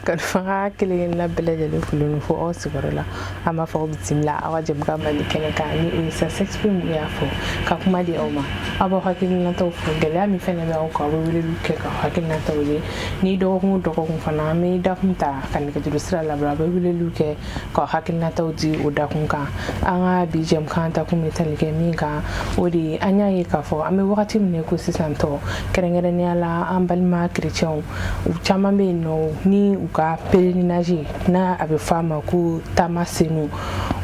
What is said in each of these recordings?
Kanubaga kelen kelenna bɛɛ lajɛlen folen fo aw sigiyɔrɔ la. An b'a fɔ aw bisimila aw ka jɛmukan Mali kɛnɛ kan, ni o ye sa s'exprime y'a fɔ ka kuma di aw ma. Aw b'aw hakilinataw fɔ, gɛlɛya min fɛnɛ bɛ aw kan, aw bɛ weleliw kɛ ka hakilinataw ye. Ni dɔgɔkun o dɔgɔkun fana, an bɛ dakun ta ka nɛgɛjuru sira labila, aw bɛ weleliw kɛ ka hakilinataw di o dakun kan. An ka bi jɛmukan dakun bɛ tali kɛ min kan, o de ye an y'a ye k'a fɔ an bɛ wagati min ko sisan tɔ, kɛrɛnkɛrɛnnenya la an balima kerecɛnw, u caman bɛ yen nɔ ni u ka pèlerinage, n'a a bɛ fɔ a ma ko taama senu,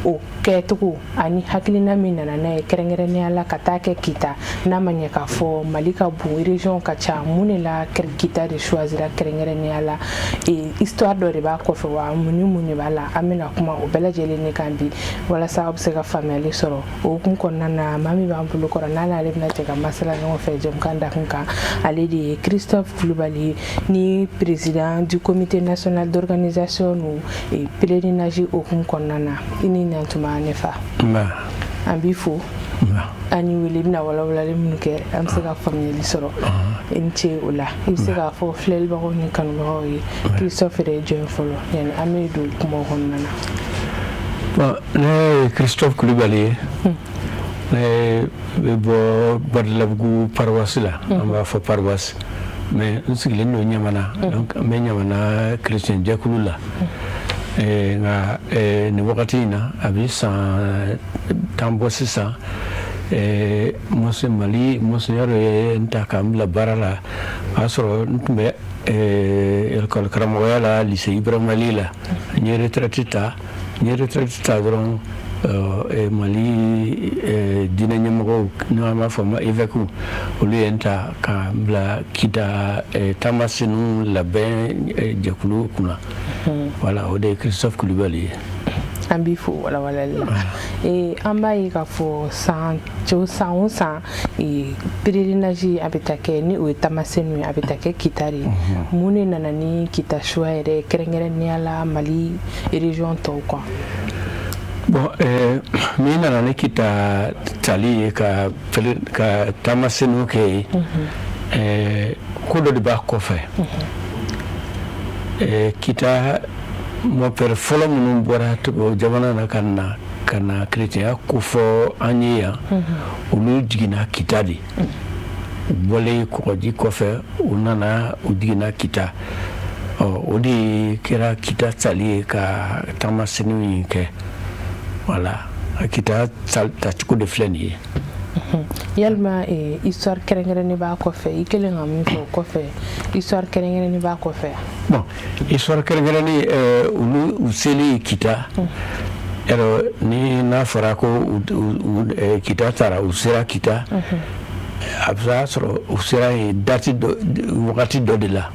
o kɛcogo ani hakilina min nana n'a ye, kɛrɛnkɛrɛnnenya la ka taa kɛ Kita. N'a ma ɲɛ k'a fɔ Mali ka bon, région ka ca, mun de la Kita de choisira kɛrɛnkɛrɛnnenya la? Histoire dɔ de b'a kɔfɛ wa? Mun ni mun de b'a la? An bɛna kuma o bɛɛ lajɛlen de kan bi, walasa aw bɛ se ka faamuyali sɔrɔ. O hukumu kɔnɔna na, maa min b'an bolo kɔrɔ, n'ale ale bɛna jɛ ka masala ɲɔgɔn fɛ jɛmukan dakun kan, ale de ye Christophe Kulubali, ni président du comité national d'organisation nu pèlerinage hukumu kɔnɔna na. I ni ɲantuma, ne fa. An b'i fo, an ni wele. I bɛna walawalali minnu kɛ, an bɛ se ka faamuyali sɔrɔ. I ni ce o la. I bɛ se k'a fɔ filɛlibagaw ni kanubagaw ye, Christophe yɛrɛ ye jɔn ye fɔlɔ, yanni an bɛ don kumaw kɔnɔna na? Bon, ne ye Christophe Kulubali ye. Ne bɛ bɔ Badalabugu paroisse la, an b'a fɔ paroisse, mais n sigilen don Ɲamana. Donc n bɛ Ɲamana chrétien jɛkulu la. Nka nin wagati in na, a bɛ san 10 bɔ sisan, Mali monseigneur ye n ta k'an bila baara la. O y'a sɔrɔ n tun bɛ école karamɔgɔya la, lycée Ibrahima Ali la. N ye retraite ta. N ye retraite ta dɔrɔn, Mali diinɛ ɲɛmɔgɔw, n'an b'a fɔ ma évêque, olu ye n ta ka n bila Kita taama senu labɛn jɛkulu kunna. Voilà, o de ye Christophe Kulubali ye. An b'i fo walawalali la. An b'a ye k'a fɔ san san o san, pèlerinage a bɛ taa kɛ, ni o ye tamasenu ye, a bɛ taa kɛ Kita de ye. Mun de nana ni Kita choix yɛrɛ, kɛrɛnkɛrɛnnenya la Mali région tɔw kan? Bon, min nana ni Kita tali ye ka taamasenu kɛ yen, ko dɔ de b'a kɔfɛ. Kita mɔpɛrɛ fɔlɔ minnu bɔra jamana na ka na kerecɛnya kofɔ an ye yan, olu jiginna Kita de. U bɔlen kɔgɔji kɔfɛ, u nana, u jiginna Kita. Ɔ, o de kɛra Kita tali ye ka taamasenu in kɛ. Voilà, Kita tacogo de filɛ nin ye. Yalima histoire kɛrɛnkɛrɛnnen b'a kɔfɛ? I kɛlen ka min fɔ o kɔfɛ, histoire kɛrɛnkɛrɛnnen b'a kɔfɛ? Bon, histoire kɛrɛnkɛrɛnnen, olu u selen Kita yɔrɔ ni n'a fɔra ko Kita taara, u sera Kita, a bɛ sɔrɔ u sera yen date dɔ, wagati dɔ de la.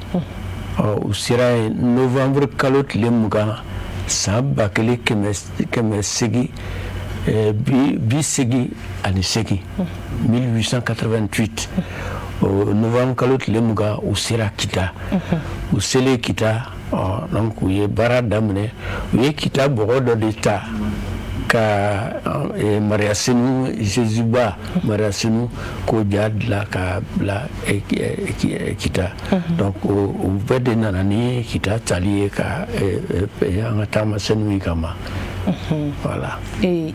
Ɔ, u sera yen novembre kalo tile 20, san 1888, 1888, o novembre kalo tile 20, u sera Kita. U selen Kita, ɔ, donc u ye baara daminɛ. U ye Kita bɔgɔ dɔ de ta ka Mariya Senu, Jésus ba Mariya Senu, k'o ja dilan ka bila Kita. Donc o bɛɛ de nana ni Kita tali ye ka an ka taama senu in kama. Voilà. I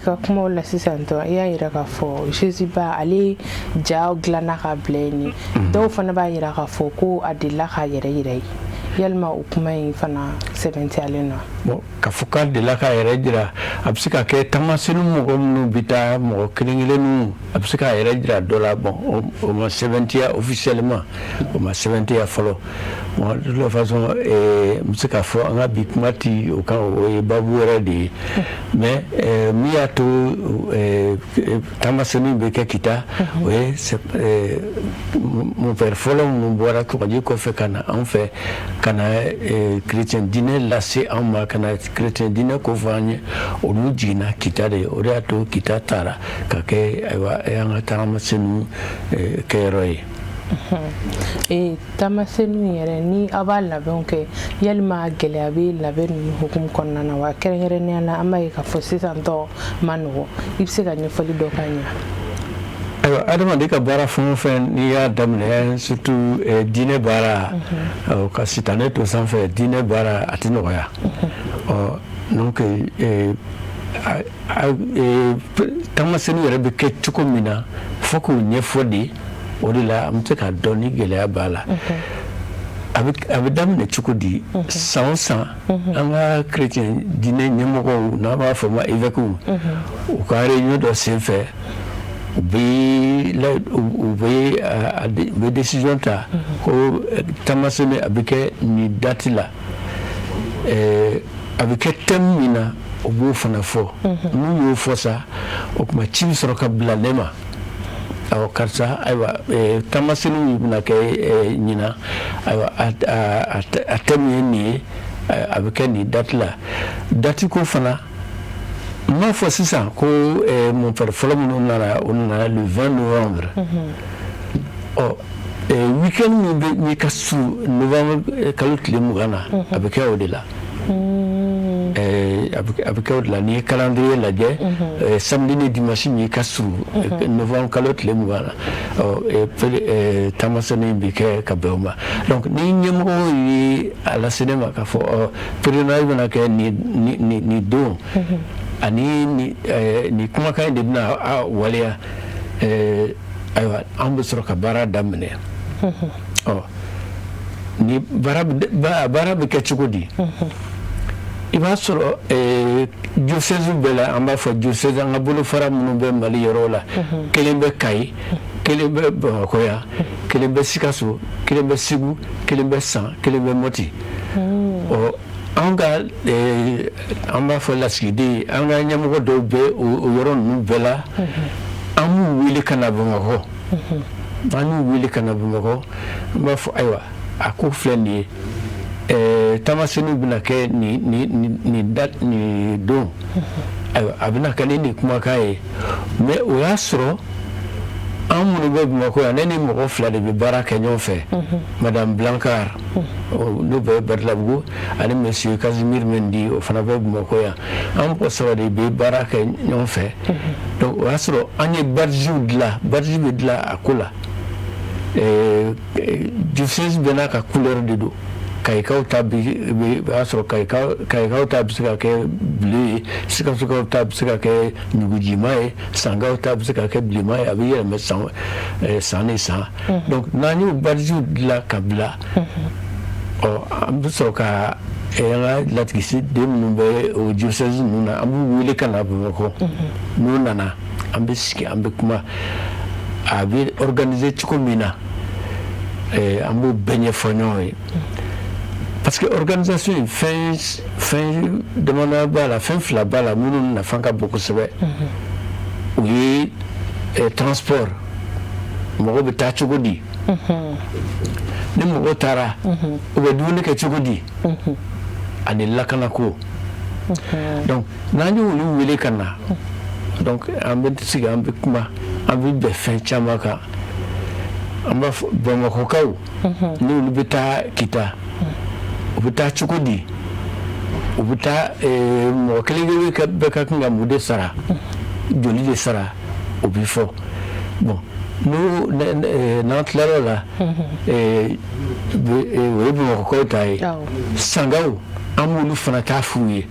ka kumaw la sisan tɔ, i y'a yira k'a fɔ Jésus ba ale ja dilanna ka bila yen ni dɔw fana b'a yira k'a fɔ ko a delila k'a yɛrɛ yira ye. Yalima o kuma in fana sɛbɛntiyalen don? Bon, k'a fɔ k'a delila k'a yɛrɛ jira, a bɛ se ka kɛ taamasenu mɔgɔ minnu bɛ taa, mɔgɔ kelen kelenninw, a bɛ se k'a yɛrɛ jira dɔ la. Bon, o ma sɛbɛntiya officiellement, o ma sɛbɛntiya fɔlɔ. Bon, de toute façon, n bɛ se k'a fɔ an ka bi kuma ti o kan, o ye baabu wɛrɛ de ye. Mais min y'a to taamasenu bɛ kɛ Kita, o ye mɔpɛrɛ fɔlɔ minnu bɔra kɔgɔji kɔfɛ ka na anw fɛ, ka na chrétien diinɛ lase anw ma, ka na chrétien diinɛ kofɔ an ye, olu jiginna Kita de. O de y'a to Kita taara ka kɛ, ayiwa, an ka taamasenu kɛyɔrɔ ye. Taamasenu yɛrɛ, ni aw b'a labɛnw kɛ, yalima gɛlɛya bɛ labɛn ninnu hukumu kɔnɔna na wa? Kɛrɛnkɛrɛnnenya la, an b'a ye k'a fɔ sisan tɔ ma nɔgɔ. I bɛ se ka ɲɛfɔli dɔ k'an ɲɛ? Ayiwa, adamaden ka baara fɛn o fɛn, n'i y'a daminɛ, surtout diinɛ baara, ka sitanɛ to sanfɛ, diinɛ baara a tɛ nɔgɔya. Ɔ donc taamasiyɛnw yɛrɛ bɛ kɛ cogo min na, fo k'o ɲɛfɔ de. O de la an bɛ se k'a dɔn ni gɛlɛya b'a la. A bɛ daminɛ cogo di? San o san, an ka chrétien diinɛ ɲɛmɔgɔw, n'an b'a fɔ ma évêques, u ka réunion dɔ senfɛ, u bɛ décision ta ko taamasiyɛn a bɛ kɛ nin date la, a bɛ kɛ thème min na, o b'o fana fɔ. N'u y'o fɔ sa, o tuma ci bɛ sɔrɔ ka bila ne ma: awɔ, karisa, ayiwa, taamasiyɛnw bɛna kɛ ɲinan, ayiwa, a thème ye nin ye, a bɛ kɛ nin date la. Date ko fana, n m'a fɔ sisan ko mon père fɔlɔ minnu nana, o nana le 20 novembre. Ɔ week-end min bɛ n'i ka su novembre kalo tile 20 na, a bɛ kɛ o de la. A bɛ kɛ o de la. N'i ye calendrier lajɛ, samedi ni dimanche min ka surun novembre kalo tile 20 na, ɔ taamasiyɛn bɛ kɛ ka bɛn o ma. Donc ni ɲɛmɔgɔw ye a lase ne ma k'a fɔ ɔ pèlerinage bɛna kɛ nin don, ani nin kumakan in de bɛna a waleya, ayiwa, an bɛ sɔrɔ ka baara daminɛ. Ɔ ni baara bɛ kɛ cogo di? I b'a sɔrɔ diocèse bɛɛ la, an b'a fɔ diocèse, an ka bolofara minnu bɛ Mali yɔrɔ la, kelen bɛ Kayi, kelen bɛ Bamakɔ yan, kelen bɛ Sikaso, kelen bɛ Segu, kelen bɛ San, kelen bɛ Moti. Ɔ an ka, an b'a fɔ lasigiden, an ka ɲɛmɔgɔ dɔw bɛ o yɔrɔ ninnu bɛɛ la. An b'u wele ka na Bamakɔ. An y'u wele ka na Bamakɔ, an b'a fɔ: ayiwa, a ko filɛ nin ye, taamasiyɛnw bɛna kɛ nin date, nin don, ayiwa, a bɛna kɛ ni nin kumakan ye. Mais o y'a sɔrɔ an minnu bɛ Bamakɔ yan, ne ni mɔgɔ fila de bɛ baara kɛ ɲɔgɔn fɛ, madame Blancard, n'o bɛ Badilabugu, ani monsieur Casimir Mendy, o fana bɛ Bamakɔ yan. An mɔgɔ saba de bɛ baara kɛ ɲɔgɔn fɛ. Donc o y'a sɔrɔ an ye badgew dilan. Badge bɛ dilan a ko la, diocèse bɛɛ n'a ka couleur de don. Kayikaw ta bi, o y'a sɔrɔ Kayikaw ta bɛ se ka kɛ bleu ye, Sikasokaw ta bɛ se ka kɛ ɲugujima ye, Sankaw ta bɛ se ka kɛ bilenman ye. A bɛ yɛlɛmɛ san san ni san. Donc n'an y'o badgew dilan ka bila, ɔ an bɛ sɔrɔ ka an ka latigiden minnu bɛ o diocèse ninnu na, an b'u wele ka na Bamakɔ. N'u nana, an bɛ sigi, an bɛ kuma, a bɛ organiser cogo min na, an b'o bɛɛ ɲɛfɔ ɲɔgɔn ye. Parce que organisation in, fɛn damadɔ b'a la, fɛn fila b'a la minnu nafa ka bon kosɛbɛ. O ye transport, mɔgɔ bɛ taa cogo di, ni mɔgɔ taara, u bɛ dumuni kɛ cogo di, ani lakanako. Donc n'an y'olu wele ka na, donc an bɛ sigi, an bɛ kuma, an bɛ bɛn fɛn caman kan. An b'a fɔ Bamakɔkaw, n'olu bɛ taa Kita, u bɛ taa cogo di, u bɛ taa mɔgɔ kelen kelen bɛɛ ka kan ka mun de sara, joli de sara, o bɛ fɔ. Bon, n'o n'an tilal'o la, o ye Bamakɔkaw ta ye. Sankaw, an b'olu fana taa f'u ye.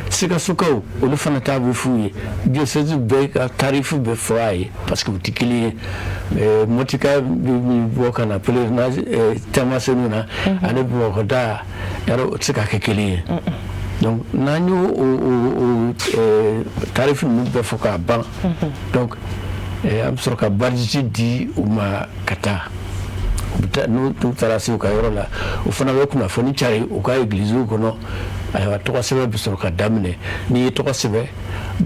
Sikasokaw, olu fana ta bɛ f'u ye. Diocèse bɛɛ ka tarif bɛ fɔ a ye, parce que u tɛ kelen ye. Motika bɛ bɔ ka na pèlerinage taamasiyɛnw na, ani Bamakɔ da yarɔ, o tɛ se ka kɛ kelen ye. Donc n'an y'o o tarif ninnu bɛɛ fɔ k'a ban, donc an bɛ sɔrɔ ka badge di u ma ka taa. U bɛ taa, n'u taara se u ka yɔrɔ la, o fana bɛ kunnafoni cari u ka église kɔnɔ. Ayiwa, tɔgɔ sɛbɛn bɛ sɔrɔ ka daminɛ. N'i ye tɔgɔ sɛbɛn,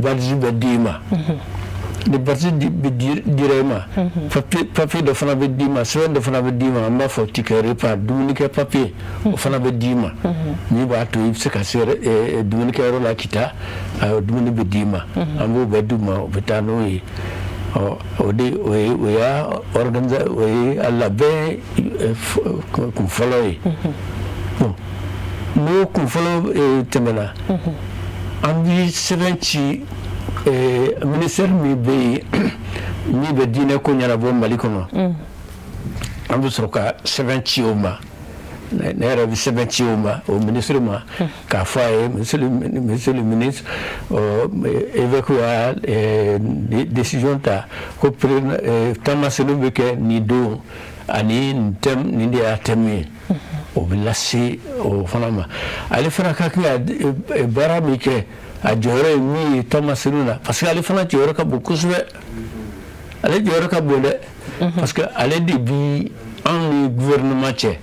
badge bɛ d'i ma. Ni badge bɛ dira i ma, papier dɔ fana bɛ d'i ma, sɛbɛn dɔ fana bɛ d'i ma, an b'a fɔ ticket repas, dumunikɛ papier, o fana bɛ d'i ma min b'a to i bɛ se ka se dumunikɛyɔrɔ la Kita. Ayiwa, dumuni bɛ d'i ma. An b'o bɛɛ d'u ma, u bɛ taa n'o ye. Ɔ o de o ye o y'a organiser, o ye a labɛn kun fɔlɔ ye. Bon, n'o kun fɔlɔ tɛmɛna, an bɛ sɛbɛn ci ministère min bɛ yen Min bɛ diinɛ ko ɲɛnabɔ Mali kɔnɔ, an bɛ sɔrɔ ka sɛbɛn ci o ma. Ne yɛrɛ bɛ sɛbɛn ci o ma, o ministre ma, k'a fɔ a ye: monsieur le ministre, évêque y'a décision ta ko taamasenu bɛ kɛ nin don ani nin thème, nin de y'a thème ye. O bɛ lase o fana ma. Ale fana ka kan ka baara min kɛ, a jɔyɔrɔ ye min ye taamasenu na, parce que ale fana jɔyɔrɔ ka bon kosɛbɛ. Ale jɔyɔrɔ ka bon dɛ, parce que ale de bi anw ni gouvernement cɛ.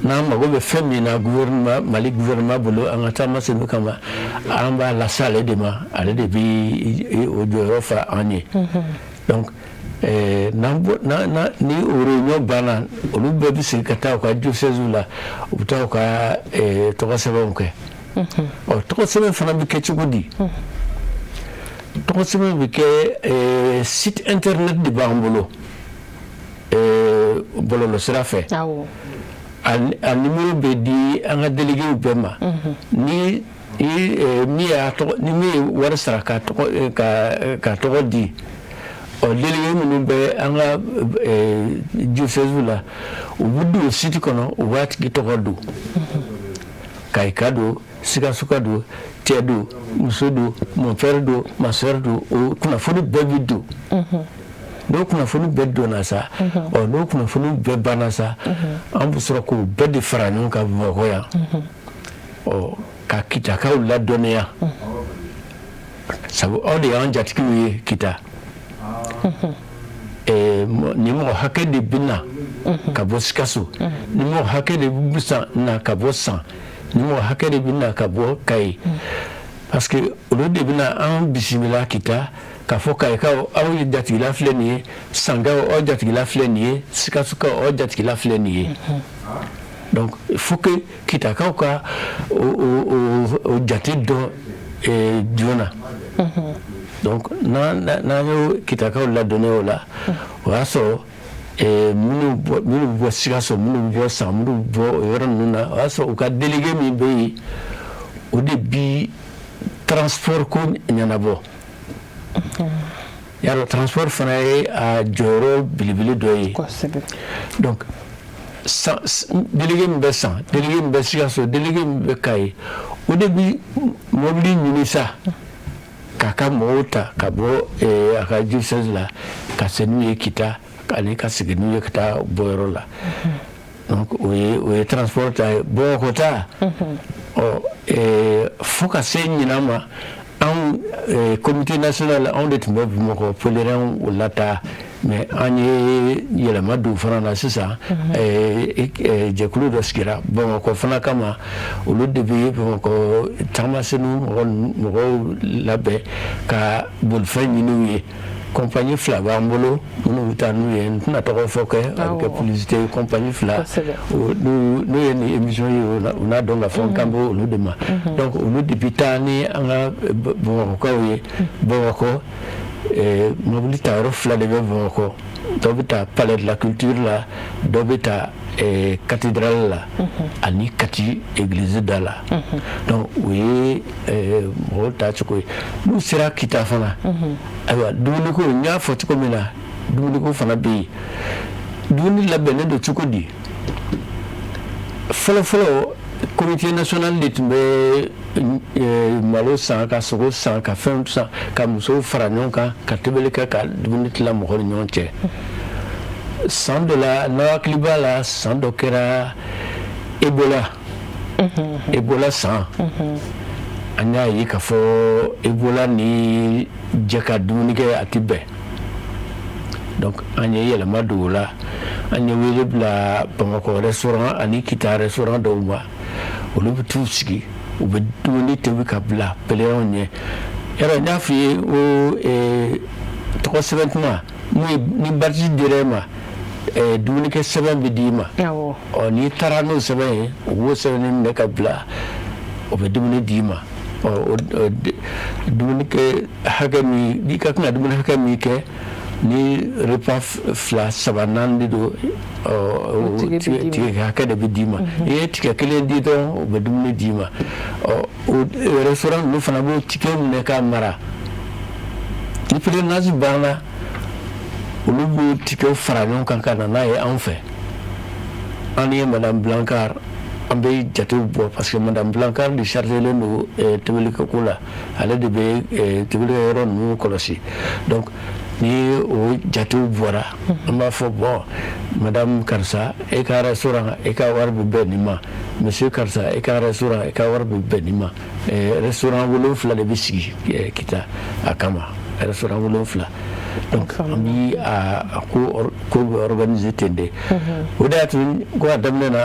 N'an mago bɛ fɛn min na gouvernement, Mali gouvernement bolo, an ka taamasenu kama, an b'a lase ale de ma. Ale de bi o jɔyɔrɔ fa an ye. Donc ni o réunion banna, olu bɛɛ bɛ segin ka taa u ka diocèse la, u bɛ taa u ka tɔgɔ sɛbɛnw kɛ. Ɔ, tɔgɔ sɛbɛn fana bɛ kɛ cogo di? Tɔgɔ sɛbɛn bɛ kɛ, site internet de b'an bolo bɔlɔlɔsira fɛ. A numéro bɛ di an ka délégués bɛɛ ma. Ni min y'a tɔgɔ, ni min ye wari sara ka tɔgɔ ka tɔgɔ di, ɔ, délégué minnu bɛ an ka diocèse la, u bɛ don site kɔnɔ, u b'a tigi tɔgɔ don: Kayika don, Sikasoka don, cɛ don, muso don, mon frère don, ma soeur don, o kunnafoni bɛɛ bɛ don. N'o kunnafoni bɛɛ donna sa, ɔ, n'o kunnafoni bɛɛ banna sa, an bɛ sɔrɔ k'o bɛɛ de fara ɲɔgɔn kan Bamakɔ yan, ɔ, ka Kitakaw ladɔnniya, sabu aw de y'an jatigiw ye Kita. Nin mɔgɔ hakɛ de bɛ na ka bɔ Sikaso, nin mɔgɔ hakɛ de bɛ na ka bɔ San, nin mɔgɔ hakɛ de bɛ na ka bɔ Kayi, parce que olu de bɛna an bisimila Kita, k'a fɔ Kayikaw, aw ye jatigila filɛ nin ye, Sankaw, aw jatigila filɛ nin ye, Sikasokaw, aw jatigila filɛ nin ye. Donc il faut que Kitakaw ka o jate dɔn joona. Donc n'an y'o Kitakaw ladɔnniya o la, o y'a sɔrɔ minnu bɛ bɔ Sikaso, minnu bɛ bɔ San, minnu bɛ bɔ o yɔrɔ ninnu na, o y'a sɔrɔ u ka délégué min bɛ yen, o de bi transport ko ɲɛnabɔ. Yarɔ, transport fana ye a jɔyɔrɔ belebele dɔ ye. Donc délégué min bɛ San, délégué min bɛ Sikaso, délégué min bɛ Kayi, o de bi mobili ɲini sa k'a ka mɔgɔw ta ka bɔ a ka diocèse la ka se n'u ye Kita ani ka segin n'u ye ka taa bɔyɔrɔ la. Donc o ye transport ta ye. Bamakɔ ta, ɔ, fo ka se ɲinan ma, anw comité national, anw de tun bɛ Bamakɔ pèlerin lataa, mais an ye yɛlɛma don fana na sisan. Jɛkulu dɔ sigira Bamakɔ fana kama, olu de bɛ Bamakɔ taamasenu mɔgɔw labɛn ka bolifɛn ɲini u ye. Compagnie fila b'an bolo minnu bɛ taa n'u ye. N tɛna tɔgɔ fɔ kɛ, a bɛ kɛ publicité ye. Compagnie fila, n'u ye nin émission ye, u n'a dɔn k'a fɔ n kan bɛ olu de ma. Donc olu de bɛ taa ni an ka Bamakɔkaw ye. Bamakɔ, mobili tayɔrɔ fila de bɛ Bamakɔ: dɔ bɛ taa Palais de la Culture la, dɔ bɛ taa cathédrale la ani Kati église da la. Donc o ye mɔgɔw ta cogo ye. N'u sera Kita fana, ayiwa, dumuniko, n y'a fɔ cogo min na, dumuniko fana bɛ yen. Dumuni labɛnnen don cogo di? Fɔlɔ fɔlɔ, comité national de tun bɛ malo san, ka sogo san, ka fɛn san, ka musow fara ɲɔgɔn kan ka tobili kɛ, ka dumuni tila mɔgɔw ni ɲɔgɔn cɛ. San dɔ la, n'aw hakili b'a la, san dɔ kɛra Ebola, Ebola san, an y'a ye k'a fɔ Ebola ni jɛ ka dumuni kɛ, a tɛ bɛn. Donc an ye yɛlɛma don o la. An ye wele bila Bamakɔ restaurant ani Kita restaurant dɔw ma. Olu bɛ t'u sigi, u bɛ dumuni tobi ka bila pèlerins ɲɛ. Yarɔ, n y'a f'i ye o tɔgɔ sɛbɛn kuma, ni badge dira e ma, dumunikɛ sɛbɛn bɛ d'i ma. Ɔ, n'i taara n'o sɛbɛn ye, u b'o sɛbɛnni minɛ ka bila, o bɛ dumuni d'i ma. Ɔ, dumunikɛ hakɛ min n'i ka kan ka dumuni hakɛ min kɛ, ni repas fila, saba, naani de don, tigɛ hakɛ de bɛ d'i ma. I ye tigɛ kelen di dɔrɔn, u bɛ dumuni d'i ma. Ɔ, o restaurant ninnu fana b'o tigɛ minɛ k'a mara. Ni pèlerinage banna, Olu b'o ticketw fara ɲɔgɔn kan ka na n'a ye anw fɛ. An ye madame Blancard, an bɛ jatew bɔ, parce que madame Blancard de chargélen don tobilikɛko la, ale de bɛ tobilikɛ yɔrɔ ninnu kɔlɔsi. Donc ni o jatew bɔra, an b'a fɔ: bon, madame karisa, e ka restaurant, e ka wari bɛ bɛn nin ma. Monsieur karisa, e ka restaurant, e ka wari bɛ bɛn nin ma. Restaurant 7 de bɛ sigi Kita a kama, restaurant 7. Donc an bi a ko bɛ organiser ten de. O de y'a to ko a daminɛ na,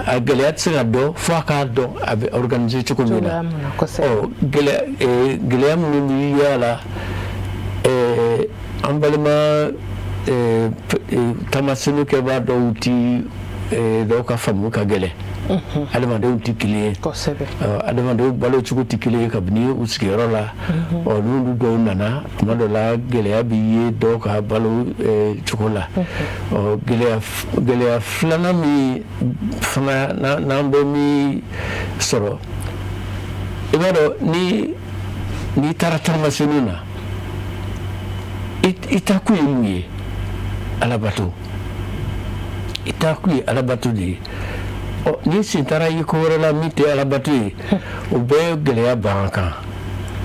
a gɛlɛya tɛ se ka dɔn fo a k'a dɔn a bɛ organiser cogo min na. Ɔ, gɛlɛya minnu bɛ y'a la, an balima taamasiyɛnw kɛbaa dɔw ti, dɔw ka faamu ka gɛlɛn. Adamadenw tɛ kelen ye, adamadenw balo cogo tɛ kelen ye kabini u sigiyɔrɔ la. Ɔ, n'olu dɔw nana, tuma dɔ la gɛlɛya bɛ ye dɔw ka balo cogo la. Ɔ, gɛlɛya filanan min fana n'an bɛ min sɔrɔ, i b'a dɔn, ni n'i taara taamasiyɛnw na, i taa kun ye mun ye? Alabato. I taa kun ye alabato de ye. Ɔ, n'i sen taara i ko wɛrɛ la min tɛ alabato ye, o bɛɛ gɛlɛya b'an kan.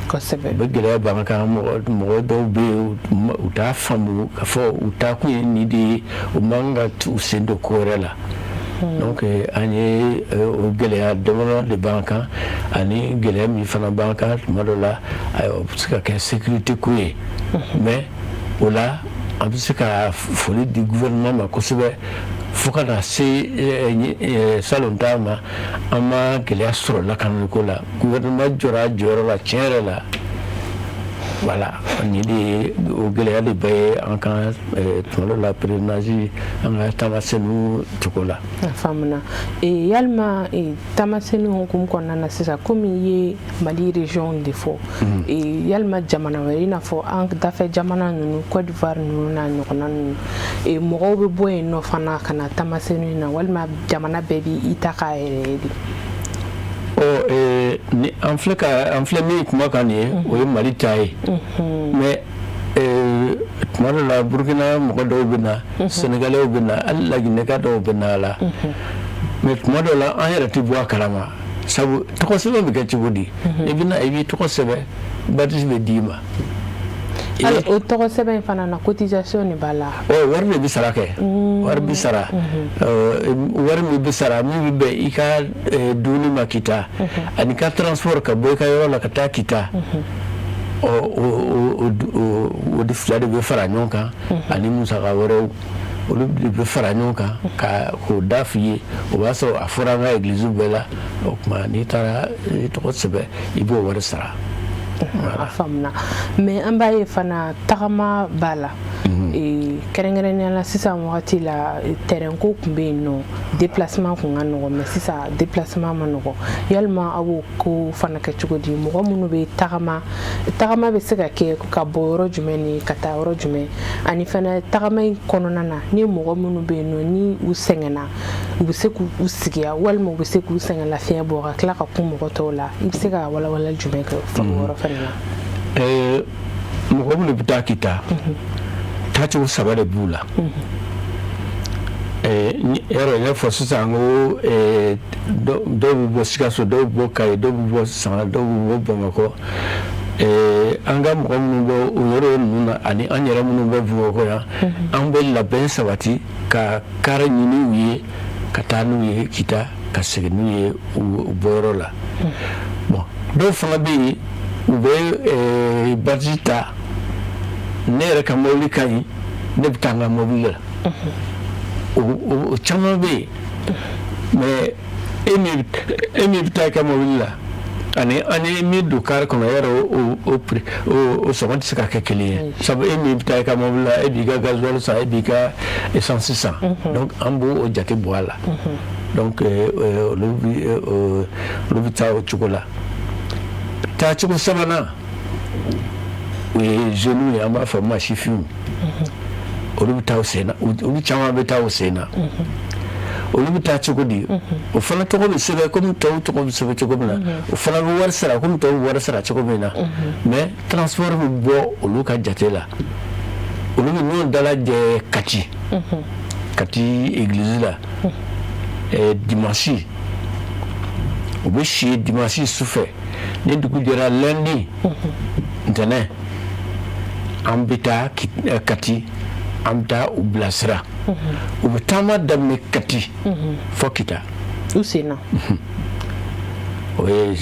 O bɛ gɛlɛya b'an kan. Mɔgɔ dɔw bɛ yen, u t'a faamu k'a fɔ u taa kun ye nin de ye, u man ka u sen don ko wɛrɛ la. Donc an ye o gɛlɛya damadɔ de b'an kan. Ani gɛlɛya min fana b'an kan tuma dɔ la, o bɛ se ka kɛ sécurité ko ye. Mais o la, an bɛ se ka foli di gouvernement ma kosɛbɛ. Fo ka na se salon ta ma, an ma gɛlɛya sɔrɔ lakanaliko la. Gouvernement jɔra a jɔyɔrɔ la tiɲɛ yɛrɛ la. Voilà, nin de ye o gɛlɛya de bɛ an kan tuma dɔ la pèlerinage, an ka taamasiyɛnw cogo la. A faamuna. Yalima taamasiyɛnw hukumu kɔnɔna na sisan, komi i ye Mali région de fɔ, yalima jamana wɛrɛ, i n'a fɔ an dafɛ jamana ninnu, Côte d'Ivoire ninnu n'a ɲɔgɔnna ninnu, mɔgɔw bɛ bɔ yen nɔ fana ka na taamasiyɛnw na, walima jamana bɛɛ b'i ta k'a yɛrɛ ye de? Ɔ, ni an filɛ ka an filɛ min kuma kan nin ye, o ye Mali ta ye. Mais tuma dɔ la, Burukina mɔgɔ dɔw bɛ na, Sɛnɛgalɛw bɛ na, hali Laginɛka dɔw bɛ na a la. Mais tuma dɔw la, an yɛrɛ tɛ bɔ a kalama, sabu tɔgɔ sɛbɛn bɛ kɛ cogo di? I bɛ na, i b'i tɔgɔ sɛbɛn, badge bɛ d'i ma. Hali o tɔgɔ sɛbɛn in fana na, cotisation de b'a la? Ɔ, wari de bɛ sara kɛ, wari bɛ sara. Wari min bɛ sara, min bɛ bɛn i ka dumuni ma Kita, ani ka transport ka bɔ i ka yɔrɔ la ka taa Kita, ɔ, o de fila de bɛ fara ɲɔgɔn kan, ani musaka wɛrɛw, olu de bɛ fara ɲɔgɔn kan ka k'o da f'i ye. O b'a sɔrɔ a fɔra an ka église bɛɛ la. O tuma n'i taara i tɔgɔ sɛbɛn, i b'o wari sara. A faamuna. Mais an b'a ye fana, tagama b'a la, kɛrɛnkɛrɛnnenya la sisan wagati la, terrain ko tun bɛ yen nɔ, déplacement kun ka nɔgɔn, mais sisan déplacement ma nɔgɔn. Yalima aw b'o ko fana kɛ cogo di? Mɔgɔ minnu bɛ tagama, tagama bɛ se ka kɛ ka bɔ yɔrɔ jumɛn ni ka taa yɔrɔ jumɛn? Ani fana, tagama in kɔnɔna na, ni mɔgɔ minnu bɛ yen nɔ, ni u sɛgɛnna, u bɛ se k'u sigi walima u bɛ se k'u sɛgɛn lafiɲɛ bɔ ka tila ka kun mɔgɔ tɔw la, i bɛ se ka walawalali jumɛn kɛ o yɔrɔ fana na? Mɔgɔ minnu bɛ taa Kita, taacogo saba de b'u la. Yɔrɔ n y'a fɔ sisan ko dɔw bɛ bɔ Sikaso, dɔw bɛ bɔ Kayi, dɔw bɛ bɔ Sanga, dɔw bɛ bɔ Bamakɔ. An ka mɔgɔ minnu bɛ o yɔrɔ ninnu na, ani an yɛrɛ minnu bɛ Bamakɔ yan, an bɛ labɛn sabati ka car ɲini u ye ka taa n'u ye Kita, ka segin n'u ye u bɔyɔrɔ la. Bon, dɔw fana bɛ yen, u bɛ badge ta. Ne yɛrɛ ka mobili ka ɲi, ne bɛ taa n ka mobili la. O caman bɛ yen. Mais e min bɛ taa i ka mobili la, ani an ye min don car kɔnɔ, yɔrɔ o prix, o sɔngɔ tɛ se ka kɛ kelen ye, sabu e min bɛ taa i ka mobili la, e b'i ka gasoil san, e b'i ka essence san. Donc an b'o jate bɔ a la. Donc olu bɛ taa o cogo la. Taacogo sabanan, o ye jeunes ye, an b'a fɔ ma sifinw. Olu bɛ taa u sen na, olu caman bɛ taa u sen na. Olu bɛ taa cogo di? O fana tɔgɔ bɛ sɛbɛn komi tɔw tɔgɔ bɛ sɛbɛn cogo min na. O fana bɛ wari sara komi tɔw bɛ wari sara cogo min na. Mais transport bɛ bɔ olu ka jate la. Olu bɛ ɲɔgɔn dalajɛ Kati, Kati église la dimanche. U bɛ si dimanche sufɛ. Ni dugu jɛra, lundi, ntɛnɛn, an bɛ taa Kati, an bɛ taa u bilasira. U bɛ taama daminɛ Kati fɔ Kita. U sen na? O ye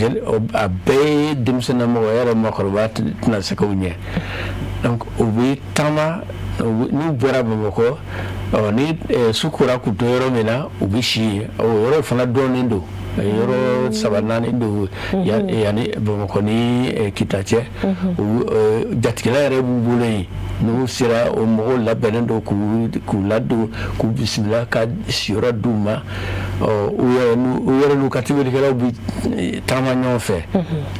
a bɛɛ ye denmisɛnninmɔgɔ yɛrɛ, mɔgɔkɔrɔba tɛna se k'o ɲɛ. Donc u bɛ taama. N'u bɔra Bamakɔ, ni su kora k'u to yɔrɔ min na, u bɛ si yen. O yɔrɔ fana dɔnnen don, yɔrɔ saba naani don yanni Bamakɔ ni Kita cɛ. Jatigila yɛrɛ b'u bolo yen. N'u sera, o mɔgɔw labɛnnen don k'u ladon, k'u bisimila, ka siyɔrɔ d'u ma. U yɛrɛ n'u ka tobilikɛlaw bɛ taama ɲɔgɔn fɛ,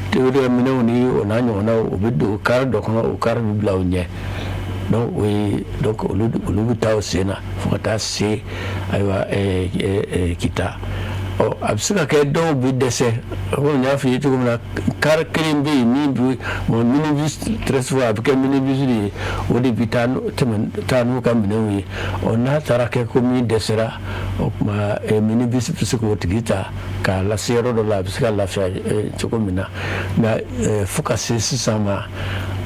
tobilikɛ minɛnw ni o n'a ɲɔgɔnnaw. U bɛ don car dɔ kɔnɔ, o car bɛ bila u ɲɛ. Donc o ye, donc olu bɛ taa o sen na fo ka taa se, ayiwa, Kita. Ɔ, a bɛ se ka kɛ dɔw bɛ dɛsɛ. Komi n y'a f'i ye cogo min na, car kelen bɛ yen min bɛ, bon, minibus, très souvent a bɛ kɛ minibus de ye, o de bɛ taa tɛmɛ, taa n'u ka minɛnw ye. Ɔ, n'a taara kɛ ko min dɛsɛra, o tuma minibus bɛ se k'o tigi ta k'a lase yɔrɔ dɔ la, a bɛ se ka lafiya cogo min na. Nka fo ka se sisan ma,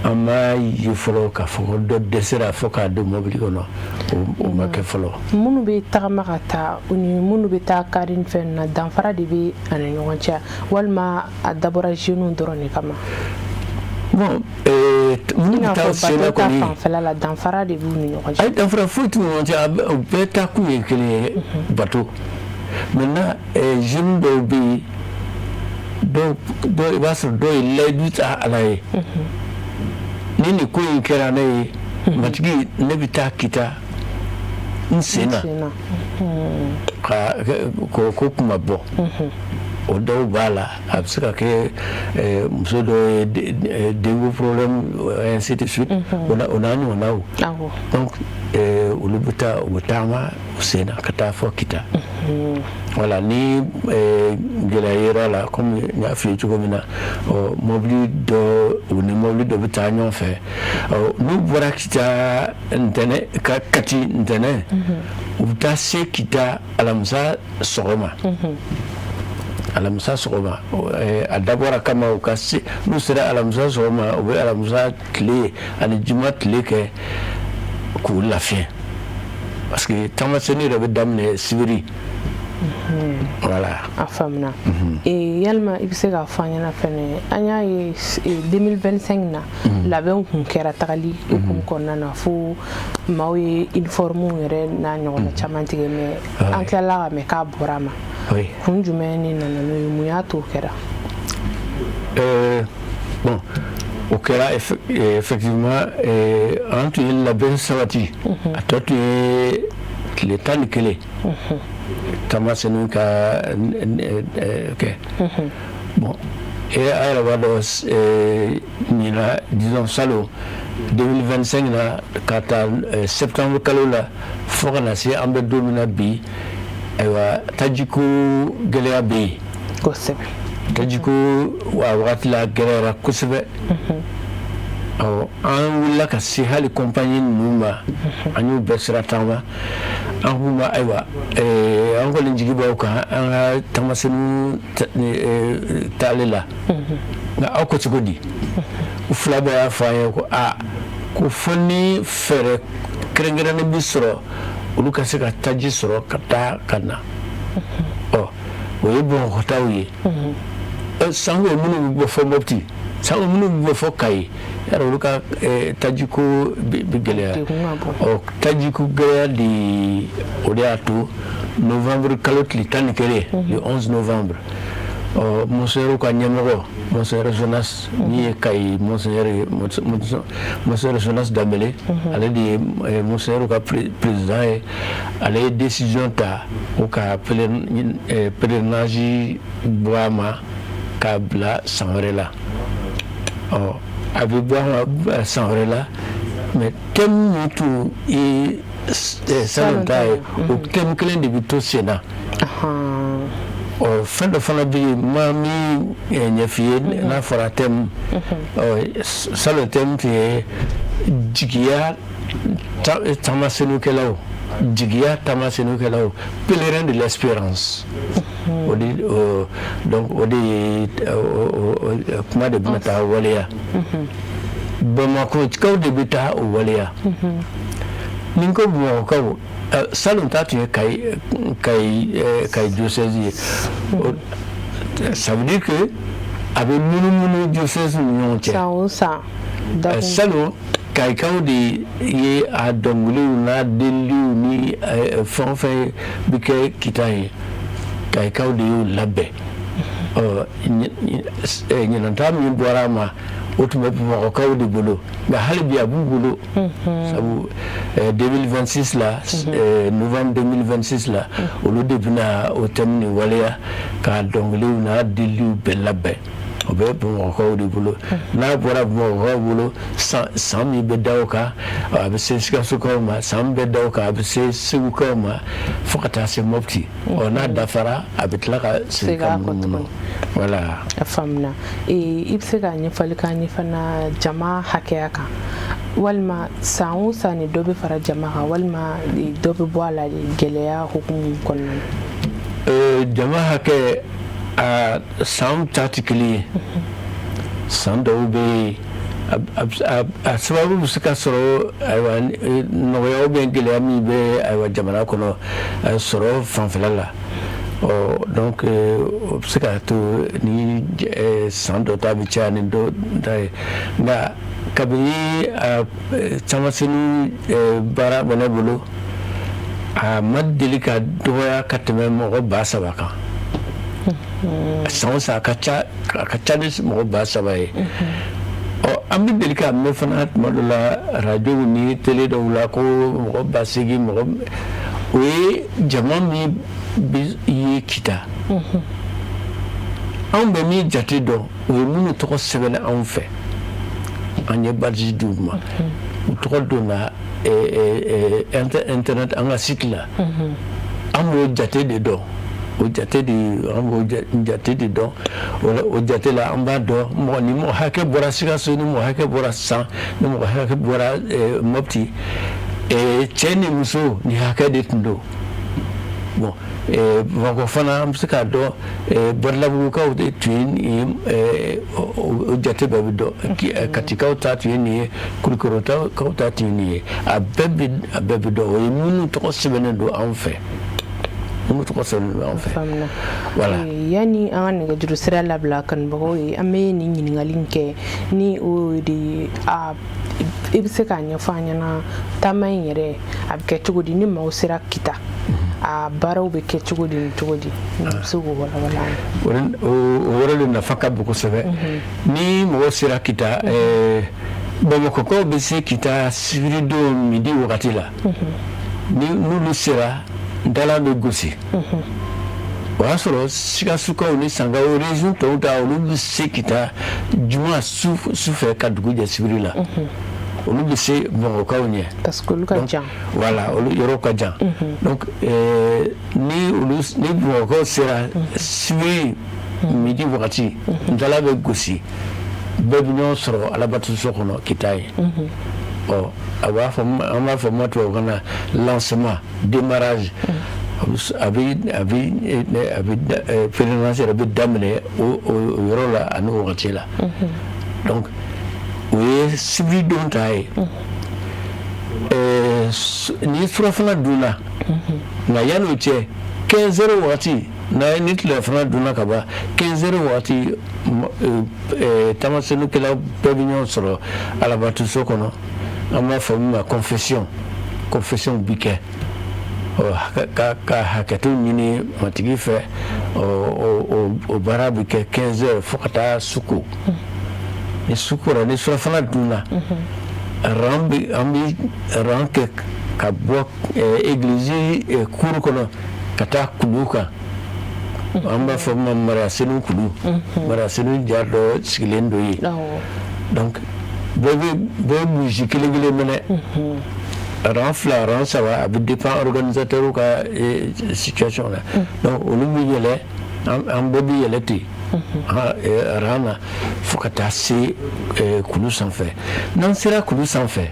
an m'a ye fɔlɔ k'a fɔ ko dɔ dɛsɛra fo k'a don mobili kɔnɔ. O ma kɛ fɔlɔ. Minnu bɛ tagama ka taa ni minnu bɛ taa car ni fɛn na, danfara de bɛ a ni ɲɔgɔn cɛ, walima a dabɔra jeunes dɔrɔn de kama? Bon, minnu bɛ taa sen na kɔni, fanfɛla la, danfara de b'u ni ɲɔgɔn cɛ? Ayi, danfara foyi t'u ni ɲɔgɔn cɛ. U bɛɛ taa kun ye kelen ye, bato. Maintenant, jeunes dɔw bɛ yen, dɔw, i b'a sɔrɔ dɔw ye layidu ta Ala ye: ni nin ko in kɛra ne ye, Matigi, ne bɛ taa Kita n sen na ka ko kuma bɔ. O dɔw b'a la. A bɛ se ka kɛ muso dɔw ye, denko problème, ainsi de suite, o n'a ɲɔgɔnnaw. Donc olu bɛ taa, u bɛ taama u sen na ka taa fɔ Kita. Voilà, ni gɛlɛya yera la, komi n y'a f'i ye cogo min na, ɔ, mobili dɔ, u ni mobili dɔ bɛ taa ɲɔgɔn fɛ. Ɔ, n'u bɔra Kita ntɛnɛn, ka Kati ntɛnɛn, u bɛ taa se Kita alamisa sɔgɔma. Alamisa sɔgɔma, a dabɔra kama u ka se. N'u sera alamisa sɔgɔma, u bɛ alamisa tile ani juma tile kɛ k'u lafiya, parce que taamasenni yɛrɛ bɛ daminɛ sibiri. Voilà. A faamuna. Yalima i bɛ se k'a fɔ an ɲɛna fɛnɛ, an y'a ye 2025 na, labɛnw kun kɛra tagali hukumu kɔnɔna na, fo maaw ye uniforme yɛrɛ n'a ɲɔgɔnna caman tigɛ, mais an tilala ka mɛn k'a bɔra a ma. Kun jumɛn ni nana n'o ye? Mun y'a to o kɛra? Bon, o kɛra effectivement. An tun ye labɛn sabati. A tɔ tun ye tile 11 taamasenw ka kɛ. Bon, e a yɛrɛ b'a dɔn, ɲina, disons salon 2025 na, ka taa septembre kalo la fo ka na se an bɛ don min na bi, ayiwa, tajiko gɛlɛya bɛ yen. Tajiko a wagati la gɛlɛyara kosɛbɛ. Ɔ, an wulila ka se hali compagnie ninnu ma, an y'u bɛɛ sira taama. An k'u ma: ayiwa, an kɔni jigi b'aw kan an ka taamasenw taali la, nka aw ko cogo di? U fila bɛɛ y'a fɔ an ye ko aa, ko fo ni fɛɛrɛ kɛrɛnkɛrɛnnen bi sɔrɔ, olu ka se ka taji sɔrɔ ka taa ka na. Ɔ, o ye Bamakɔtaw ye. Sango minnu bɛ bɔ fɔ Mopti, sango minnu bɛ bɔ fɔ Kayi, yarɔ, olu ka tajiko bɛ gɛlɛya. Ɔ, tajiko gɛlɛya de, o de y'a to novembre kalo tile 11, le 11 novembre, ɔ, monseigneur ka ɲɛmɔgɔ, monseigneur Jonas, min ye Kayi monseigneur ye, monseigneur Jonas Dambélé, ale de ye monseigneur ka président ye, ale ye décision ta ko ka pèlerinage bɔ a ma k'a bila san wɛrɛ la. Ɔ, a bɛ bɔ a ma san wɛrɛ la, mais thème min tun ye salon ta ye, o thème kelen de bɛ to sen na. Ɔ, fɛn dɔ fana bɛ yen, ma min ɲɛf'i ye, n'a fɔra thème, ɔ, salon thème tun ye jigiya. Taamasenukɛlaw, jigiya taamasenukɛlaw, pèlerin de l'espérance, o de, donc o de ye kuma de bɛna taa waleya. Bamakɔkaw de bɛ taa o waleya. Ni ko Bamakɔkaw, salon ta tun ye Kayi diocèse ye. Ça veut dire que a bɛ munumunu diocèse ni ɲɔgɔn cɛ. San o san. Salon, Kayikaw de ye a dɔnkiliw n'a deliliw ni fɛn o fɛn bɛ kɛ Kita ye, Kayikaw de y'o labɛn. Ɔ, ɲinanta min bɔra a ma, o tun bɛ Bamakɔkaw de bolo, nka hali bi a b'u bolo, sabu 2026 la, novembre 2026 la, olu de bɛna o thème nin waleya k'a dɔnkiliw n'a deliliw bɛɛ labɛn. O bɛ Bamakɔkaw de bolo. N'a bɔra Bamakɔkaw bolo, san min bɛ da o kan, a bɛ se Sikasokaw ma. San min bɛ da o kan, a bɛ se Segukaw ma, fo ka taa se Mopti. Ɔ, n'a dafara, a bɛ tila ka segin ka munumunu, voilà. A faamuna. I bɛ se ka ɲɛfɔli k'an ye fana jama hakɛya kan, walima san o san ni dɔ bɛ fara jama kan, walima dɔ bɛ bɔ a la gɛlɛya hukumu kɔnɔna na? Jama hakɛ, a san ta tɛ kelen ye. San dɔw bɛ yen, a sababu bɛ se ka sɔrɔ, ayiwa, nɔgɔya bɛ gɛlɛya min bɛ, ayiwa, jamana kɔnɔ sɔrɔ fanfɛla la. Ɔ, donc o bɛ se k'a to ni san dɔ ta bɛ caya ni dɔ ta ye. Nka kabini tamasenu baara bɛ ne bolo, a ma deli ka dɔgɔya ka tɛmɛ mɔgɔ 3000 kan. San o san, a ka ca ni mɔgɔ 3000 ye. Ɔ, an bɛ deli k'a mɛn fana tuma dɔ la arajow ni télé dɔw la ko mɔgɔ 8000 mɔgɔ. O ye jama min bɛ ye Kita. Anw bɛ min jate dɔn, o ye minnu tɔgɔ sɛbɛnna anw fɛ, an ye badge d'u ma, u tɔgɔ donna internet, an ka site la. An b'o jate de dɔn, o jate de, an b'o jate de dɔn. O jate la, an b'a dɔn mɔgɔ ni mɔgɔ hakɛ bɔra Sikaso, ni mɔgɔ hakɛ bɔra San, ni mɔgɔ hakɛ bɔra Mopti, cɛ ni muso ni hakɛ de tun don. Bon, Bamakɔ fana, an bɛ se k'a dɔn Badalabugukaw de tun ye nin ye, o jate bɛɛ bɛ dɔn. Katikaw ta tun ye nin ye, Kulukɔrɔkaw ta tun ye nin ye. A bɛɛ bɛ dɔn. O ye minnu tɔgɔ sɛbɛnnen don anw fɛ, minnu tɔgɔ sɛbɛnnen don anw fɛ. Voilà. Yanni an ka nɛgɛjuru sira labila kanubagaw ye, an bɛ nin ɲininkali in kɛ ni o de ye: a i bɛ se k'a ɲɛfɔ an ɲɛna, taama in yɛrɛ a bɛ kɛ cogo di? Ni maaw sera Kita, a baaraw bɛ kɛ cogo di ni cogo di? Ni bɛ se k'o walawala an ye. O yɔrɔ de nafa ka bon kosɛbɛ. Ni mɔgɔ sera Kita, Bamakɔkaw bɛ se Kita sibiridon midi wagati la. Ni n'olu sera, ntala bɛ gosi. O y'a sɔrɔ Sikasukaw ni Sankaw, région tɔw ta, olu bɛ se Kita juma su fɛ ka dugu jɛ sibiri la. Olu bɛ se Bamakɔkaw ɲɛ. Parce que olu ka jan. Voilà, olu yɔrɔ ka jan. Donc ni olu, ni Bamakɔkaw sera sibiri midi wagati, ntala bɛ gosi, bɛɛ bɛ ɲɔgɔn sɔrɔ Alabatoso kɔnɔ Kita ye. Ɔ, a b'a fɔ, an b'a fɔ ma tubabukan na lancement, démarrage. A bɛ pèlerinage yɛrɛ bɛ daminɛ o yɔrɔ la ani o wagati la. Donc o ye sibiridon ta ye. Ni surafana dunna, nka yan'o cɛ, 15 heures wagati, n'a ni tilelafana dunna ka ban, 15 heures wagati, taamasenukɛlaw bɛɛ bɛ ɲɔgɔn sɔrɔ Alabatoso kɔnɔ. An b'a fɔ min ma confession. Confession bi kɛ ka hakɛto ɲini Matigi fɛ. O baara bɛ kɛ 15 heures fo ka taa su ko. Ni su kora, ni surafana dunna, rang bɛ, an bɛ rang kɛ ka bɔ église cour kɔnɔ ka taa kulu kan. An b'a fɔ min ma Mariya Senu kulu. Mariya Senu ja dɔ sigilen don yen. Donc bɛɛ bɛ bougie kelen kelen minɛ, rang fila, rang saba, a bɛ dépend organisateur ka situation na. Donc olu bɛ yɛlɛ, an bɛɛ bɛ yɛlɛ ten rang na fo ka taa se kulu sanfɛ. N'an sera kulu sanfɛ,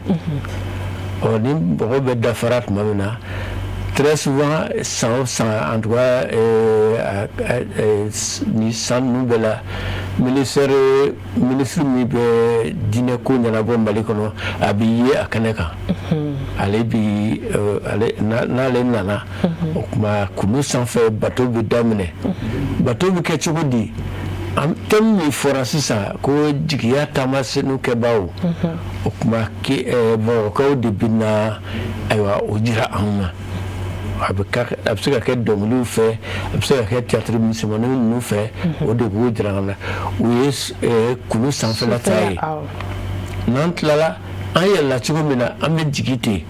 Ɔ, ni mɔgɔ bɛ dafara tuma min na, très souvent, san o san, en tout cas ni san ninnu bɛɛ la, ministère, ministre min bɛ diinɛ ko ɲɛnabɔ Mali kɔnɔ, a bɛ ye a kɛnɛ kan. Ale bi ale, n'ale nana, o tuma kulu sanfɛ, bato bɛ daminɛ. Bato bɛ kɛ cogo di? Thème min fɔra sisan ko jigiya taamasiyɛnw kɛbaaw, o tuma Bamakɔkaw de bɛ na, ayiwa, o jira anw na. A bɛ se ka kɛ dɔnkiliw fɛ, a bɛ se ka kɛ théâtre misɛnmanin ninnu fɛ, o de b'o jira an na. O ye kulu sanfɛla ta ye. N'an tilala, an yɛlɛla cogo min na, an bɛ jigin ten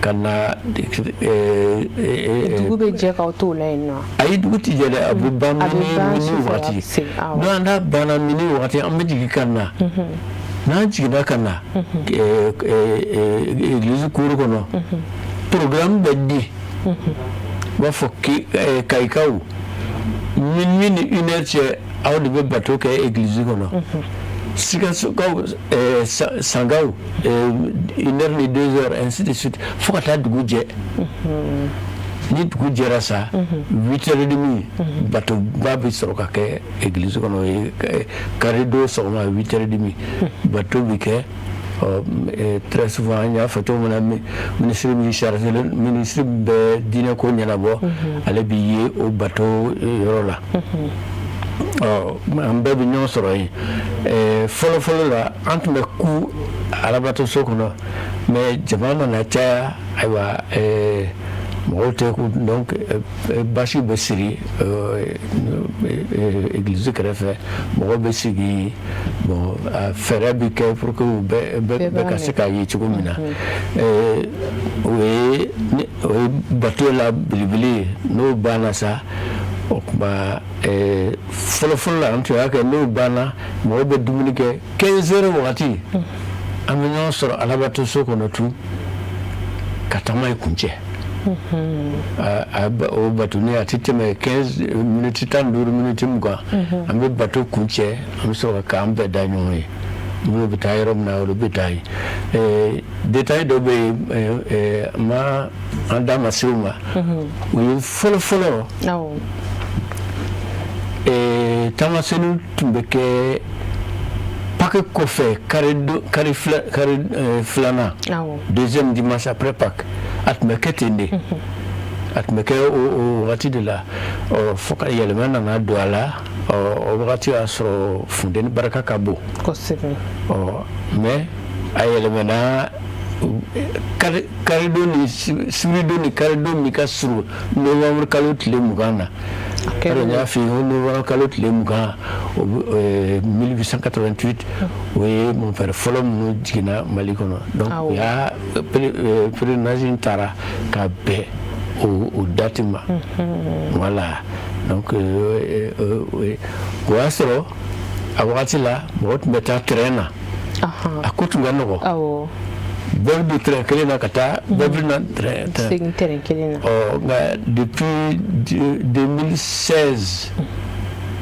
ka na. Dugu bɛ jɛ k'aw t'o la yen nɔ? Ayi, dugu tɛ jɛ dɛ, a bɛ ban minuit wagati. N'an n'a banna minuit wagati, an bɛ jigin ka na. N'an jiginna ka na église cour kɔnɔ, programme bɛ di. U b'a fɔ Kayikaw, minuit ni 1 heure cɛ, aw de bɛ bato kɛ église kɔnɔ. Sikasokaw, Sankaw, 1 heure ni 2 heures, ainsi de suite, fo ka taa dugu jɛ. Ni dugu jɛra sa, 8h30, batoba bɛ sɔrɔ ka kɛ église kɔnɔ. O ye kari don sɔgɔma 8h30, bato bɛ kɛ. Très souvent, an y'a fɔ cogo min na, ministre min chargé, ministre bɛ diinɛ ko ɲɛnabɔ, ale bɛ ye o bato yɔrɔ la. Ɔ, an bɛɛ bɛ ɲɔgɔn sɔrɔ yen. Fɔlɔ fɔlɔ la, an tun bɛ ku alabatoso kɔnɔ, mais jama nana caya, ayiwa, mɔgɔw tɛ ku, donc basi bɛ siri église kɛrɛfɛ, mɔgɔw bɛ sigi. Bon, fɛɛrɛ bɛ kɛ pour que u bɛɛ ka se k'a ye cogo min na. O ye bato la belebele ye. N'o banna sa, o tuma, fɔlɔ fɔlɔ la, an tun y'a kɛ, n'o banna, mɔgɔw bɛ dumuni kɛ. 15 heures wagati, an bɛ ɲɔgɔn sɔrɔ alabatoso kɔnɔ tun ka taama ye kuncɛ. O batoni, a tɛ tɛmɛ 15 minutes, 15 minutes, 20, an bɛ bato kuncɛ, an bɛ sɔrɔ k'an bɛɛ da ɲɔgɔn ye. Minnu bɛ taa yɔrɔ min na, olu bɛ taa yen. Détail dɔ bɛ yen, ma an da ma se o ma. O ye fɔlɔ fɔlɔ, taamasiyɛnw tun bɛ kɛ Pâques kɔfɛ, kari kari filanan, deuxième dimanche après Pâques. A tun bɛ kɛ ten de, a tun bɛ kɛ o wagati de la. Ɔ, fo ka yɛlɛma nana don a la. Ɔ, o wagati y'a sɔrɔ funteni barika ka bon. Ɔ, mais a yɛlɛmana karidon ni sibiridon ni karidon min ka surun novembre kalo tile 20 na. N y'a f'i ye ko novembre kalo tile 20, o 1888, o ye mon père fɔlɔ minnu jiginna Mali kɔnɔ. Donc u y'a pèlerinage in taara ka bɛn o date ma. Voilà, donc o y'a sɔrɔ a wagati la, mɔgɔ tun bɛ taa train na, a ko tun ka nɔgɔ. Bɛɛ bɛ don train kelen na ka taa, bɛɛ bɛ na train. Segin train kelen na. Ɔ, nka depuis 2016,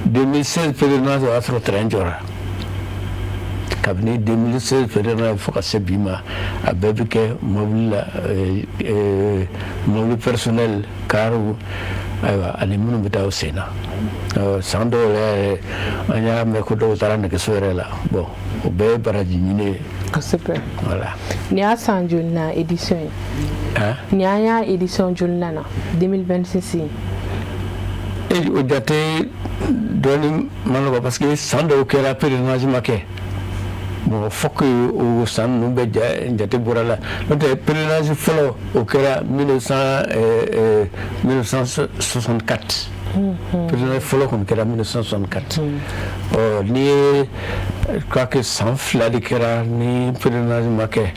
2016 pèlerinage, o y'a sɔrɔ train jɔra. Kabini 2016 pèlerinage fo ka se bi ma, a bɛɛ bɛ kɛ mobili la, mobili personnel, kariw, ayiwa, ani minnu bɛ taa u sen na. San dɔw yɛrɛ, an y'a mɛn ko dɔw taara nɛgɛso yɛrɛ la. Bon, o bɛɛ ye baraji ɲini ye. Kosɛbɛ. Voilà. Nin y'a san joli na édition ye? Nin y'an y'a édition joli na 2026? E, o jate dɔɔni ma nɔgɔ, parce que san dɔw kɛra, pèlerinage ma kɛ. Bon, fo que o san ninnu bɛɛ jate bɔra la. N'o tɛ, pèlerinage fɔlɔ, o kɛra 1964. Pèlerinage fɔlɔ kɔni kɛra 1964. Ɔ, n'i ye, je crois que san 2 de kɛra ni pèlerinage ma kɛ.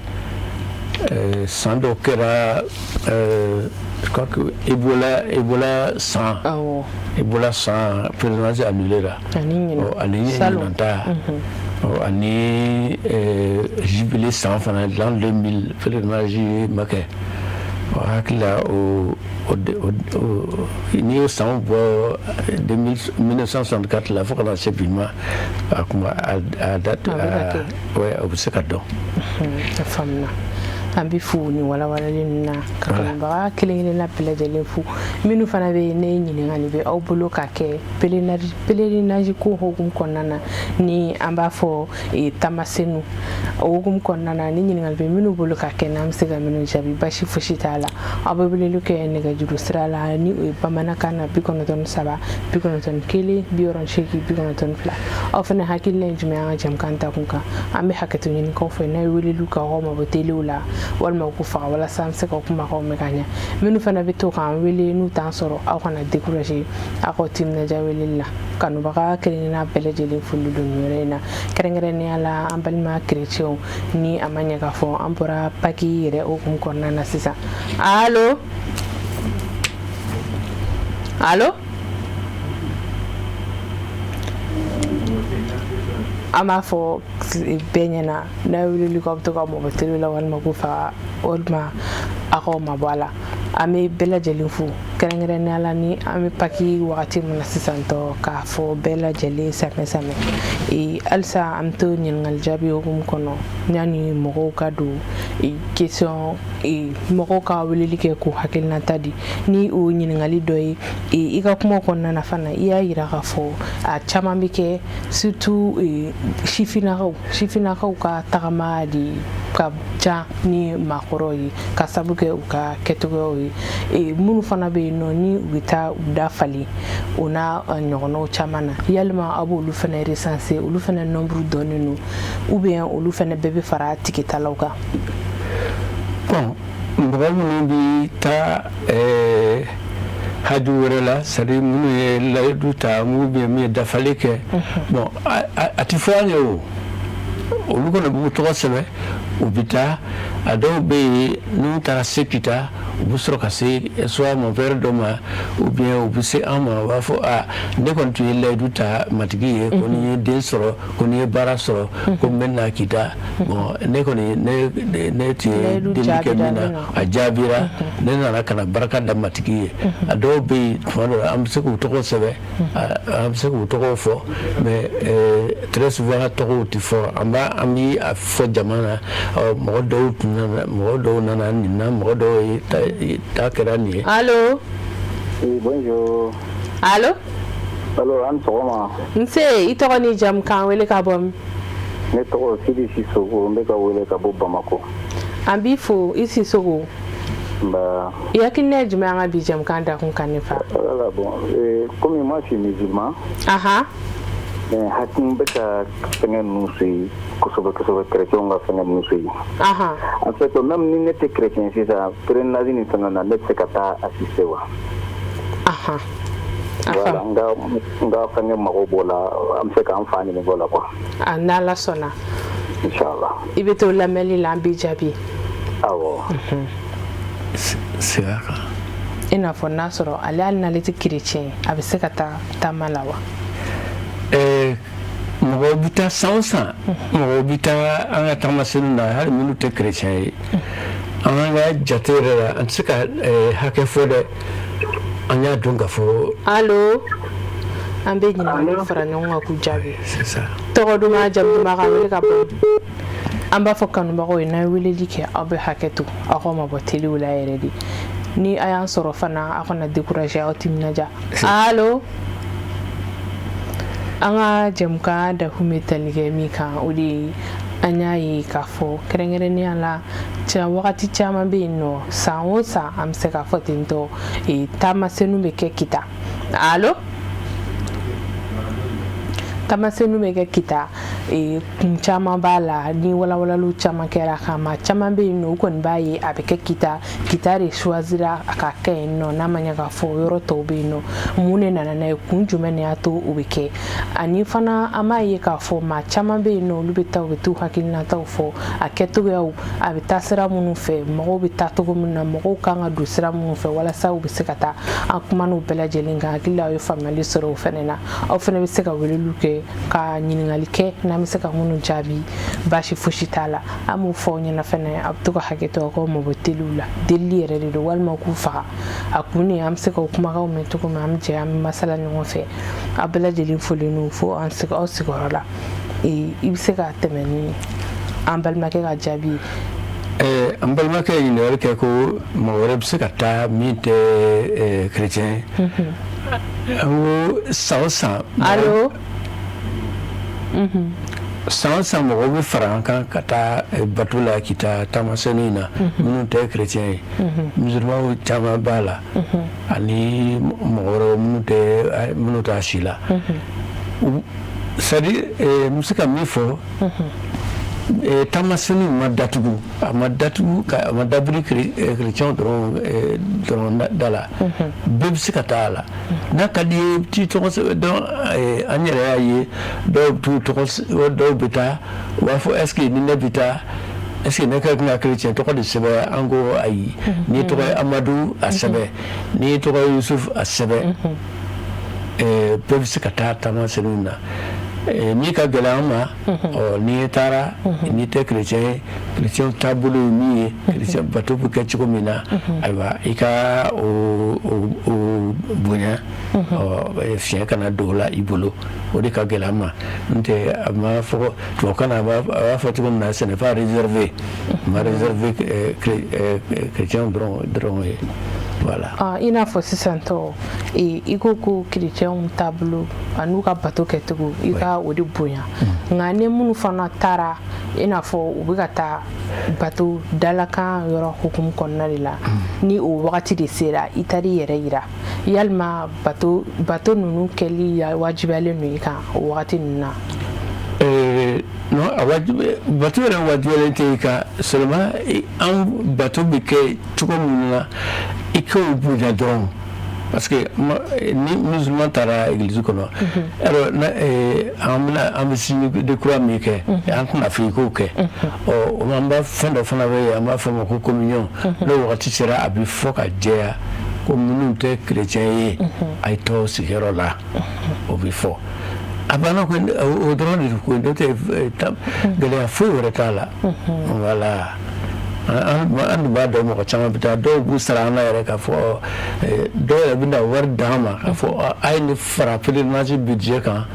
San dɔw kɛra, je crois que Ebola san. Ebola san, pèlerinage annulé la. Ani ɲinan. Ani ɲinan ta. Ani jubilé san fana, l'an 2000, pèlerinage ma kɛ. O hakili la, o n'i y'o sanw bɔ 1964 la fo ka na se bi ma, a kuma a date, ouais, o bɛ se ka dɔn. A faamuna. An bɛ fo ni walawalali ninnu na, ka kanubaga kelen kelenna bɛɛ lajɛlen fo. Minnu fana bɛ yen, ne ɲininkali bɛ aw bolo ka kɛ pèlerinage ko hukumu kɔnɔna na, ni an b'a fɔ tamasenu o hukumu kɔnɔna na, ni ɲininkali bɛ minnu bolo ka kɛ, n'an bɛ se ka minnu jaabi, basi fosi t'a la. Aw bɛ weleli kɛ nɛgɛjuru sira la, ni o ye bamanankan na 93 91 68 92. Aw fana hakilina ye jumɛn an ka jɛmukan ta kun kan? An bɛ hakɛto ɲini k'aw fɛ n'a ye weleliw kɛ, aw mabɔ telew la walima k'u faga, walasa an bɛ se ka kumakanw mɛn ka ɲɛ. Minnu fana bɛ to k'an wele n'u t'an sɔrɔ, aw kana décourager, aw k'aw timinadiya weleli la. Kanubaga kelenkelenna bɛɛ lajɛlen foli don nin yɔrɔ in na, kɛrɛnkɛrɛnnenya la an balima kerecɛnw. Ni a ma ɲɛ k'a fɔ an bɔra Pâques yɛrɛ hukumu kɔnɔna na sisan. Allo, allo. An b'a fɔ bɛɛ ɲɛna, n'a ye weleli kɛ, aw bɛ to ka mabɔ tele la walima k'u faga walima aw k'aw mabɔ a la. An bɛ bɛɛ lajɛlen fo, kɛrɛnkɛrɛnnenya la ni an bɛ Pâques wagati min na sisan tɔ, k'a fɔ bɛɛ lajɛlen samɛ samɛ. Halisa an bɛ to ɲininkali jaabi hukumu kɔnɔ, yanni mɔgɔw ka don question, mɔgɔw ka weleli kɛ k'u hakilinata di. Ni o ɲininkali dɔ ye, i ka kuma kɔnɔna na fana, i y'a yira k'a fɔ a caman bɛ kɛ, surtout sifinnakaw ka tagama de ka ca ni maakɔrɔw ye, ka sabu kɛ u ka kɛcogoyaw ye. Minnu fana bɛ yen nɔ, ni u bɛ taa u da falen, o n'a ɲɔgɔnnaw caman na, yalima aw b'olu fana recenser? Olu fana nombre dɔnnen don ou bien olu fana bɛɛ bɛ fara tiketalaw kan? Bon, mɔgɔ minnu bɛ taa haju wɛrɛ la, c'est à dire minnu ye layidu ta ou bien min ye dafali kɛ, bon, a tɛ fɔ an ye. O olu kɔni b'u tɔgɔ sɛbɛn, u bɛ taa. A dɔw bɛ yen, n'u taara se Kita, u bɛ sɔrɔ ka se soit mon père dɔ ma ou bien u bɛ se an ma, u b'a fɔ: a ne kɔni tun ye layidu ta Matigi ye ko ni n ye den sɔrɔ, ko ni n ye baara sɔrɔ, ko n bɛ na Kita. Bon, ne kɔni ne tun ye deli kɛ min na, a jaabira, ne nana ka na barika da Matigi ye. A dɔw bɛ yen, tuma dɔ la, an bɛ se k'u tɔgɔ sɛbɛn, an bɛ se k'u tɔgɔw fɔ, mais très souvent tɔgɔw tɛ fɔ. An b'a an bɛ a fɔ jama na: mɔgɔ dɔw tun nana, mɔgɔ dɔw nana nin na, mɔgɔ dɔw ye ta kɛra nin ye. Allo. Oui, bonjour. Allo. Allo, an sɔgɔma. Nse, i tɔgɔ ni jamu, k'an wele ka bɔ min? Ne tɔgɔ Sidi Sisoko, n bɛ ka wele ka bɔ Bamako. An b'i fo, i Sisoko. Nba. I hakilina ye jumɛn an ka bi jɛmukan dakun kan, ne fa? Voilà, bon, comme moi je suis musulman. Mais hakili bɛ ka fɛngɛ ninnu suit kosɛbɛ kosɛbɛ, chrétien ka fɛngɛ ninnu suit. En fait, même ni ne tɛ chrétien sisan, pèlerinage ni fɛngɛ na, ne tɛ se ka taa assister wa. Voilà, n ka fɛngɛ mago b'o la, an bɛ se k'an fa ɲininka o la quoi. A n'Ala sɔnna. Inchallah. I bɛ to lamɛnli la, an b'i jaabi. Awɔ. Segin a kan. I n'a fɔ n'a sɔrɔ ale, hali n'ale tɛ chrétien, a bɛ se ka taa taama la wa? Mɔgɔw bɛ taa san o san, mɔgɔw bɛ taa an ka taamasenu na, hali minnu tɛ chrétien ye. An ka jate yɛrɛ la, an tɛ se ka hakɛ fɔ dɛ. An y'a dɔn ka fɔ. Allo, an bɛ ɲininkaliw fara ɲɔgɔn kan k'u jaabi. C'est ça. Tɔgɔ duman, jamu duman, k'an wele ka bɔ? An b'a fɔ kanubagaw ye, n'a ye weleli kɛ, aw bɛ hakɛ to, aw ka mabɔ telew la yɛrɛ de. Ni a y'an sɔrɔ fana, aw kana décourager, aw timinadiya. Allo. An ka jɛmukan dakun bɛ tali kɛ min kan, o de ye an y'a ye k'a fɔ kɛrɛnkɛrɛnnenya la, wagati caman bɛ yen nɔ, san o san, an bɛ se k'a fɔ ten tɔ, taamasenu bɛ kɛ Kita. Allo. Taamasenu bɛ kɛ Kita, kun caman b'a la, ni walawalaliw caman kɛra a kan. Maa caman bɛ yen nɔ, u kɔni b'a ye a bɛ kɛ Kita, Kita de choisira a ka kɛ yen nɔ, n'a ma ɲɛ k'a fɔ yɔrɔ tɔw bɛ yen nɔ. Mun de nana n'a ye? Kun jumɛn de y'a to o bɛ kɛ? Ani fana, an b'a ye k'a fɔ maa caman bɛ yen nɔ, olu bɛ taa, u bɛ t'u hakilinataw fɔ a kɛcogoyaw, a bɛ taa sira minnu fɛ, mɔgɔw bɛ taa cogo min na, mɔgɔw kan ka don sira minnu fɛ walasa u bɛ se ka taa. An kuman'o bɛɛ lajɛlen kan. Hakili la, aw ye faamuyali sɔrɔ o fɛnɛ na. Aw fɛnɛ bɛ se ka weleliw kɛ ka ɲininkali kɛ, n'an bɛ se ka minnu jaabi, baasi fosi t'a la. An b'o fɔ aw ɲɛna fɛnɛ, a bɛ to ka hakɛ to, aw k'aw mabɔ teliw la, delili yɛrɛ de don, walima k'u faga. A kun de, an bɛ se k'o kumakanw mɛn cogo min, an bɛ jɛ an bɛ masala ɲɔgɔn fɛ. Aw bɛɛ lajɛlen folen don fo an aw sigiyɔrɔ la. I bɛ se ka tɛmɛ ni an balimakɛ ka jaabi ye. An balimakɛ ye ɲininkali kɛ ko mɔgɔ wɛrɛ bɛ se ka taa min tɛ chrétien ye. An ko san o san. Allo. San o san, mɔgɔw bɛ fara an kan ka taa bato la Kita taamasiyɛnni in na, minnu tɛ chrétien ye. Musulmanw caman b'a la ani mɔgɔ wɛrɛw minnu tɛ, minnu t'a si la. C'est à dire, n bɛ se ka min fɔ, taamasiyɛnni ma datugu, a ma datugu, a ma dabiri chrétien dɔrɔn da la. Bɛɛ bɛ se ka taa a la n'a ka di ye. T'i tɔgɔ sɛbɛn donc. An yɛrɛ y'a ye, dɔw bɛ t'u tɔgɔ, dɔw bɛ taa, u b'a fɔ: est ce que ni ne bɛ taa, est ce que ne ka kan ka chrétien tɔgɔ de sɛbɛn? An ko ayi, n'i tɔgɔ ye Amadu, a sɛbɛn, n'i tɔgɔ ye Yusuf, a sɛbɛn. Bɛɛ bɛ se ka taa taamasiyɛnniw na. Min ka gɛlɛn an ma, ɔ n'i taara n'i tɛ chrétien ye, chrétien taabolo ye min ye, chrétien bato bɛ kɛ cogo min na, ayiwa, i ka o bonya, ɔ fiɲɛ kana don o la i bolo. O de ka gɛlɛn an ma. N'o tɛ, a ma fɔ tubabukan na, a b'a fɔ cogo min na, ce n'est pas réservé, ma réservé chrétien dɔrɔn ye, voilà. I n'a fɔ sisan tɔ, i ko ko chrétienw taabolo an'u ka bato kɛcogo, i ka o de bonya. Nka ni minnu fana taara, i n'a fɔ u bɛ ka taa bato dalakan yɔrɔ hukumu kɔnɔna de la, ni o wagati de sera, i taara i yɛrɛ yira, yalima bato ninnu kɛli wajibiyalen don i kan o wagati ninnu na? Non, a wajibi, bato yɛrɛ wajibiyalen tɛ i kan. Seulement, an bato bɛ kɛ cogo min na, i k'o bonya dɔrɔn, parce que ni musulman taara église kɔnɔ, alors an bɛna, an bɛ signe de croix min kɛ, an tɛna fɔ i k'o kɛ. Ɔ an b'a fɛn dɔ fana bɛ yen, an b'a fɔ o ma ko communion. N'o wagati sera, a bɛ fɔ ka jɛya ko minnu tɛ chrétien ye, a ye t'aw sigiyɔrɔ la. O bɛ fɔ, a banna ko o dɔrɔn de ko. N'o tɛ, gɛlɛya foyi wɛrɛ t'a la, voilà. An dun b'a dɔn, mɔgɔ caman bɛ taa, dɔw b'u sara an na yɛrɛ k'a fɔ, dɔw yɛrɛ bɛ na wari d'an ma k'a fɔ a ye nin fara pèlerinage budget kan.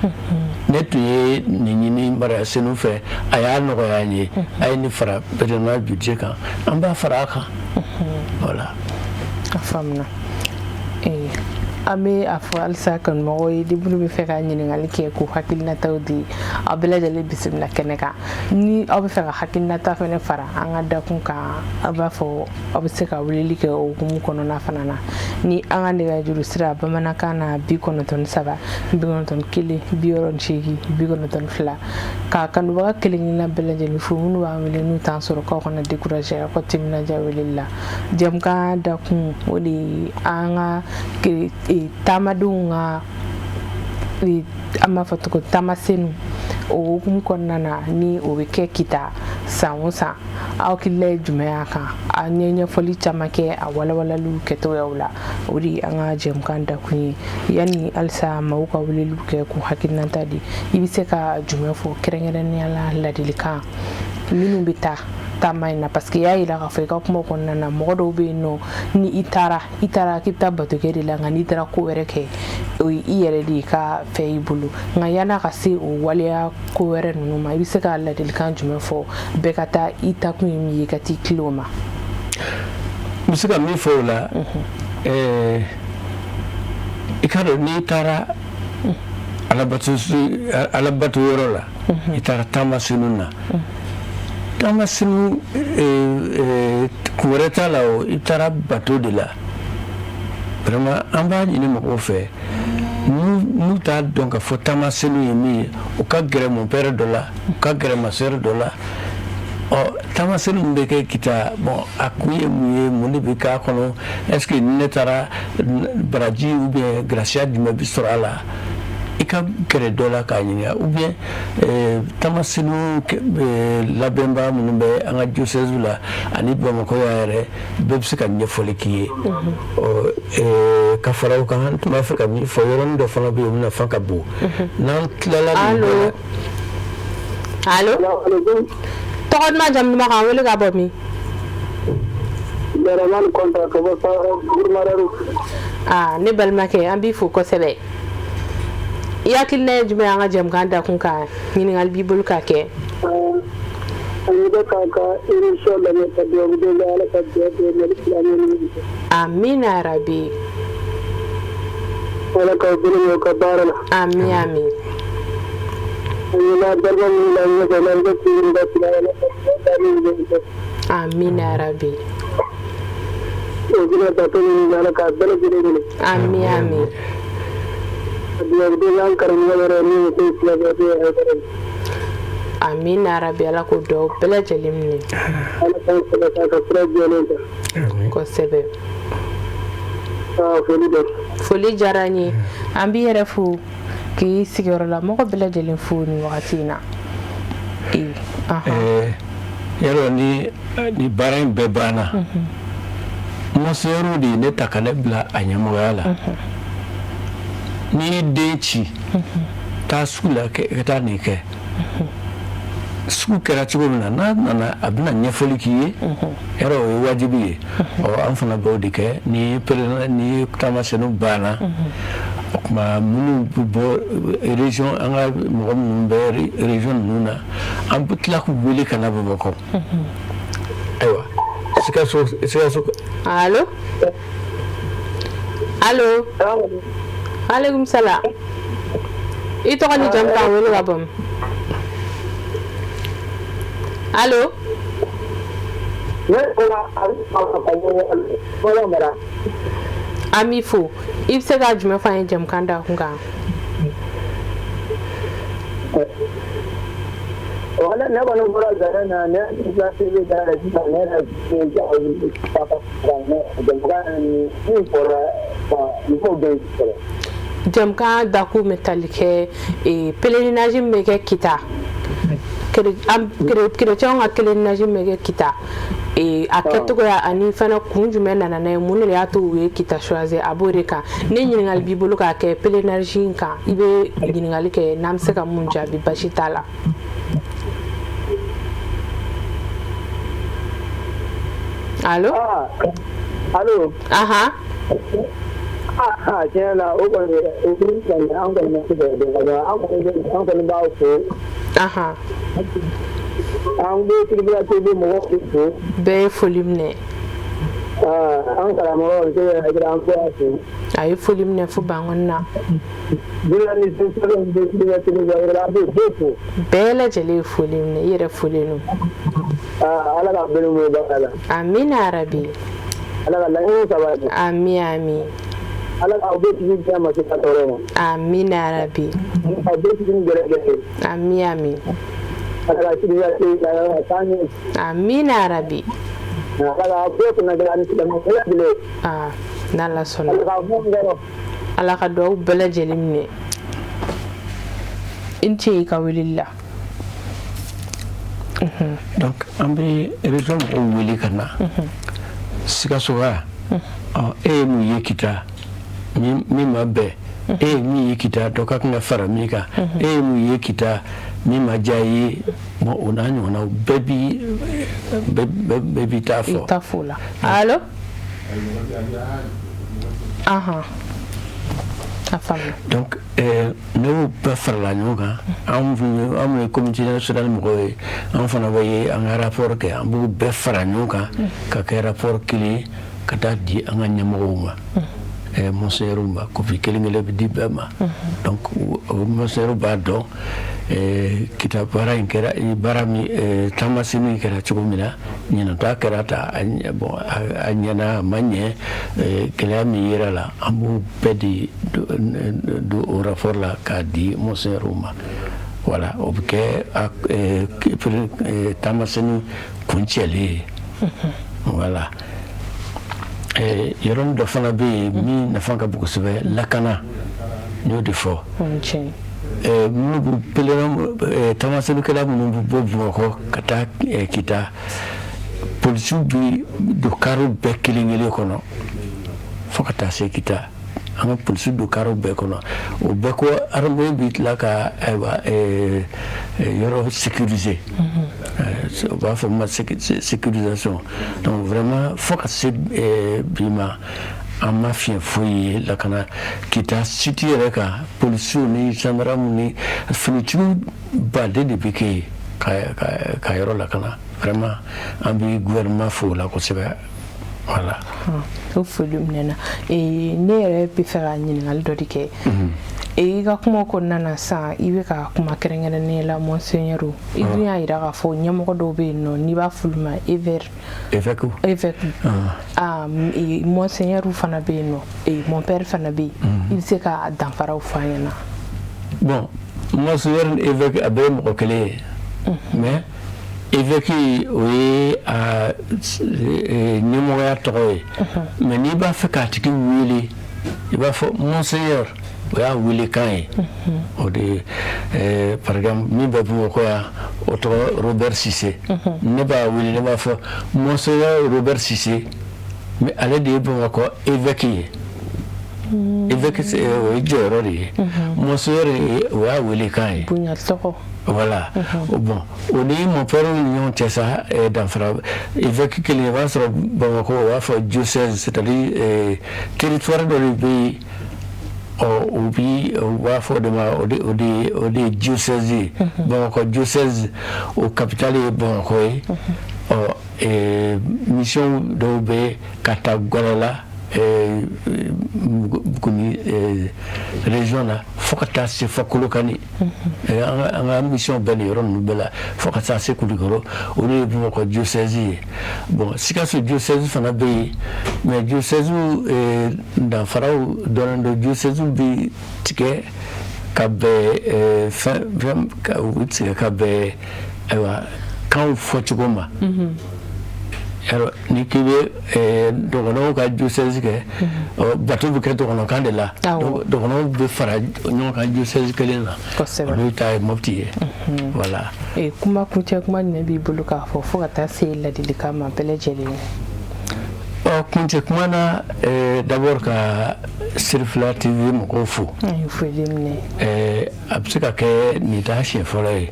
Ne tun ye nin ɲini Mariya Senu fɛ, a y'a nɔgɔya an ye, a ye nin fara pèlerinage budget kan. An b'a fara a kan, voilà. A faamuna. An bɛ a fɔ halisa kanumɔgɔw ye, ni minnu bɛ fɛ ka ɲininkali kɛ, k'u hakilinataw di, aw bɛɛ lajɛlen bisimila kɛnɛ kan. Ni aw bɛ fɛ ka hakilinata fɛnɛ fara an ka dakun kan, aw b'a fɔ aw bɛ se ka weleli kɛ o hukumu kɔnɔna fana na ni an ka nɛgɛjuru sira bamanankan na: 93 91 68 92. Ka kanubaga kelen kelenna bɛɛ lajɛlen fo, minnu b'an wele n'u t'an sɔrɔ, k'aw kana décourager, aw ka timinadiya weleli la. Jɛmukan dakun, o de ye an ka taamadenw ka, an b'a fɔ cogo, taamasenu, o hukumu kɔnɔna na, ni o bɛ kɛ Kita san o san. Aw hakilila ye jumɛn y'a kan? An ye ɲɛfɔli caman kɛ a walawalaliw kɛcogoyaw la. O de ye an ka jɛmukan dakun ye. Yanni halisa maaw ka weleliw kɛ k'u hakilinata di, i bɛ se ka jumɛn fɔ kɛrɛnkɛrɛnnenya la, ladilikan minnu bɛ taa taama in na? Parce que i y'a yira k'a fɔ i ka kuma kɔnɔna na, mɔgɔ dɔw bɛ yen nɔ, ni i taara, i taara k'i bɛ taa bato kɛ de la, nka n'i taara ko wɛrɛ kɛ, o ye i yɛrɛ de ye ka fɛ i bolo. Nka yan'a ka se o waleya ko wɛrɛ ninnu ma, i bɛ se ka ladilikan jumɛn fɔ bɛɛ ka taa, i takun ye min ye, ka t'i tilen o ma? N bɛ se ka min fɔ o la, i ka dɔn, n'i taara alabato yɔrɔ la, i taara taama senu na, taama senu kun wɛrɛ t'a la, o i taara bato de la. Vraiment, an b'a ɲini mɔgɔw fɛ, n'u t'a dɔn k'a fɔ taama senu ye min ye, u ka gɛrɛ mon père dɔ la, u ka gɛrɛ ma sœur dɔ la. Ɔ taama senu min bɛ kɛ Kita, bon, a kun ye mun ye? Mun de bɛ k'a kɔnɔ? Est ce que ni ne taara, baraji ou bien grâce jumɛn bɛ sɔrɔ a la? I ka gɛrɛ dɔ la k'a ɲininka, ou bien taamasenu labɛnba minnu bɛ an ka diocèse la ani Bamakɔ yan yɛrɛ, bɛɛ bɛ se ka ɲɛfɔli k'i ye. Ɔ ka fara o kan, n tun b'a fɛ ka min fɔ, yɔrɔnin dɔ fana bɛ yen, o nafa ka bon n'an tilala nin bɛɛ la. Allo, tɔgɔ duman, jamu duman, k'an wele ka bɔ min? Yaramani Kɔnta ka bɔ Gurumararu. Aa, ne balimakɛ, an b'i fo kosɛbɛ. I hakilina ye jumɛn ye an ka jɛmukan dakun kan? Ɲininkali b'i bolo k'a kɛ? An bɛ k'a ka émission lamɛn ka dugawu don Ala ka dugawu don Mali silamɛw ni ɲɔgɔn cɛ. Amina yarabi. Ala k'aw bolo mɛn aw ka baara la. Ami ami. An ɲɛ b'a barika min na ɲɛfɛ n'an bɛ k'i da sira Ala ka dugawu don ɲɔgɔn cɛ. Amina yarabi. O bɛna bato min Ala k'a bɛɛ lajɛlen minɛ. Ami ami. Ka dugawu don an karamɔgɔ yɛrɛ min ye ko silamɛ ye Hayidara ye. Amina yarabi, Ala k'o dugawu bɛɛ lajɛlen minɛ. Ala k'an sabati a ka sira jɛlen kan. Kosɛbɛ. Aa foli bɛ. Foli diyara n ye. An b'i yɛrɛ fo k'i sigiyɔrɔ la mɔgɔ bɛɛ lajɛlen fo nin wagati in na. Yɔrɔ ni baara in bɛɛ banna, monseigneur de ye ne ta ka ne bila a ɲɛmɔgɔya la. N'i y'i den ci taa sugu la ka taa nin kɛ, sugu kɛra cogo min na, n'a nana a bɛna ɲɛfɔli k'i ye, yɔrɔ o ye wajibi ye. Ɔ an fana b'o de kɛ ni ni taamasiyɛnw banna. O tuma minnu bɛ bɔ région, an ka mɔgɔ minnu bɛ région ninnu na, an bɛ tila k'u wele ka na Bamakɔ. Ayiwa, Sikaso. Allo allo. Aleykum salam. I tɔgɔ ni jamu k'an wele ka bɔ min? Allo. An b'i fo. I bɛ se ka jumɛn fɔ an ye jamukan da kun kan? Wala ne kɔni bɔra Zare na, ne bɛ da la sisan, ne yɛrɛ min fɔra mɔgɔw bɛ sɔrɔ. Jamukan dakun bɛ tali kɛ pèlerinage min bɛ kɛ Kita, chrétien ka pèlerinage min bɛ kɛ Kita, a kɛcogoya ani fana kun jumɛn nana n'a ye, mun de y'a to u ye Kita choisir, a b'o de kan. Ni ɲininkali b'i bolo k'a kɛ pèlerinage in kan, i bɛ ɲininkali kɛ, n'an bɛ se ka mun jaabi, basi t'a la. Allo. Allo. Ahan. Ah, tiɲɛ na o kɔni o kɔni an kɔni ma se k'o dɔn, an kɔni b'aw fo. Ahan. An bɛ Tilibira TV mɔgɔw fo. Bɛɛ ye foli minɛ. An karamɔgɔ an b'a fo. A ye foli minɛ fo Bankɔni na. Bɛɛ fo. Bɛɛ lajɛlen ye foli minɛ, i yɛrɛ folen don. Ala ka bolo mɛn baara la. Amina yarabi. Ala ka laɲini sabati. Ami ami. Ala k'aw bɛɛ tigi diya ma se ka tɔɔrɔ ma. Amina yarabi. Aw bɛɛ tigi gɛrɛgɛrɛ. Ami ami. Ala ka Tilibira TV taa ɲɛ. Amina yarabi. Ala k'aw bɛɛ kunna diya ni silamɛ bɛɛ lajɛlen. Aa n'Ala sɔnna. Ala k'aw bɔ n kɔrɔ. Ala ka dugawu bɛɛ lajɛlen minɛ. I ni ce i ka weleli la. Donc an bɛ région mɔgɔw wele ka na Sikasoka. Ɔ e ye mun ye Kita min ma bɛn, e ye min ye Kita dɔ ka kan ka fara min kan, e ye mun ye Kita min ma diya i ye, bon o n'a ɲɔgɔnnaw bɛɛ b'i ta fɔ. I ta fɔ la. Allo. Ahan. A faamuya. Donc n'o bɛɛ farala ɲɔgɔn kan, anw ye comité national mɔgɔw ye, an fana bɛ ye an ka rapport kɛ, an b'u bɛɛ fara ɲɔgɔn kan ka kɛ rapport kelen ka taa di an ka ɲɛmɔgɔw ma, monseigneur ma, copie kelen kelen bɛ di bɛɛ ma. Donc monseigneur b'a dɔn Kita baara in kɛra baara min, taamasiyɛn min kɛra cogo min na, ɲinan ta kɛra ta, bon a ɲɛna a ma ɲɛ, gɛlɛya min yera la, an b'o bɛɛ de don o rapport la k'a di monseigneur ma. Voilà, o bɛ kɛ taamasiyɛn kuncɛlen ye. Voilà. Yɔrɔnin dɔ fana bɛ yen min nafa ka bon kosɛbɛ, lakana, n y'o de fɔ. Minnu bɛ pèlerin taamasiyɛnkɛla minnu bɛ bɔ Bamakɔ ka taa Kita, polisiw bɛ don kariw bɛɛ kelen kelen kɔnɔ fo ka taa se Kita. An ka polisiw don kariw bɛɛ kɔnɔ, o bɛɛ ko armée bɛ tila ka ayiwa yɔrɔ sécuriser, u b'a fɔ ma sécurisation. Donc vraiment fo ka se bi ma, an ma fiɲɛ foyi ye lakana Kita site yɛrɛ kan. Polisiw ni gendarme ni finitigiw baden de bɛ kɛ yen. ka yɔrɔ lakana. Vraiment, an bɛ gouvernement fo o la kosɛbɛ, voilà. O foli minɛna. Ne yɛrɛ bɛ fɛ ka ɲininkali dɔ de kɛ. I ka kuma kɔnɔna na sisan, i bɛ ka kuma kɛrɛnkɛrɛnnenya la monseigneur, i dun y'a jira k'a fɔ ɲɛmɔgɔ dɔw bɛ yen nɔ, n'i b'a f'olu ma évêque. Évêque. Évêque, ah, monseigneur fana bɛ yen nɔ, mon père fana bɛ yen. I bɛ se ka danfaraw fɔ an ɲɛna? Bon, monseigneur ni évêque, a bɛɛ ye mɔgɔ kelen ye, mais évêque, o ye a ɲɛmɔgɔya tɔgɔ ye. Mais n'i b'a fɛ k'a tigi wele, i b'a fɔ monseigneur, o y'a welekan ye. O de, par exemple, min bɛ Bamakɔ yan, o tɔgɔ Robert Cissé. Ne b'a wele, ne b'a fɔ monseigneur Robert Cissé, mais ale de ye Bamakɔ évêque ye. Évêque, o ye jɔyɔrɔ de ye. Monseigneur, o y'a welekan ye. Bonya tɔgɔ. Voilà. Bon, o ni mon père ni ɲɔgɔn cɛ sa, danfara, évêque kelen, i b'a sɔrɔ Bamakɔ, o b'a fɔ diocèse, c'est-à-dire territoire dɔ de bɛ yen. Ɔ, u bi, u b'a fɔ o de ma, o de ye diocèse ye. Bamakɔ diocèse, o capitale ye Bamakɔ ye. Ɔ, mission dɔw bɛ ka taa Gwalala, Buguni région na, fo ka taa se fɔ Kolokani. An ka mission bɛ nin yɔrɔ ninnu bɛɛ la, fo ka taa se Kulukɔrɔ. Olu ye Bamakɔ diocèse ye. Bon, Sikaso diocèse fana bɛ yen, mais diocèse danfaraw dɔnnen don. Diocèse bɛ tigɛ ka bɛn fɛn fɛn, u bɛ tigɛ ka bɛn, ayiwa, kanw fɔcogo ma. Yarɔ, ni k'i bɛ dɔgɔnɔw ka diocèse kɛ, bato bɛ kɛ dɔgɔnɔkan de la. Dɔgɔnɔw bɛ fara ɲɔgɔn kan diocèse kelen na. Olu ta ye Mopti ye, voilà. Kuma kuncɛ kuma jumɛn b'i bolo k'a fɔ, fo ka taa se ladilikan ma bɛɛ lajɛlen ye? Ɔ, kuncɛ kuma na, d'abord ka Sirifila TV mɔgɔw fo. An ye foli minɛ. A bɛ se ka kɛ nin t'a siɲɛ fɔlɔ ye.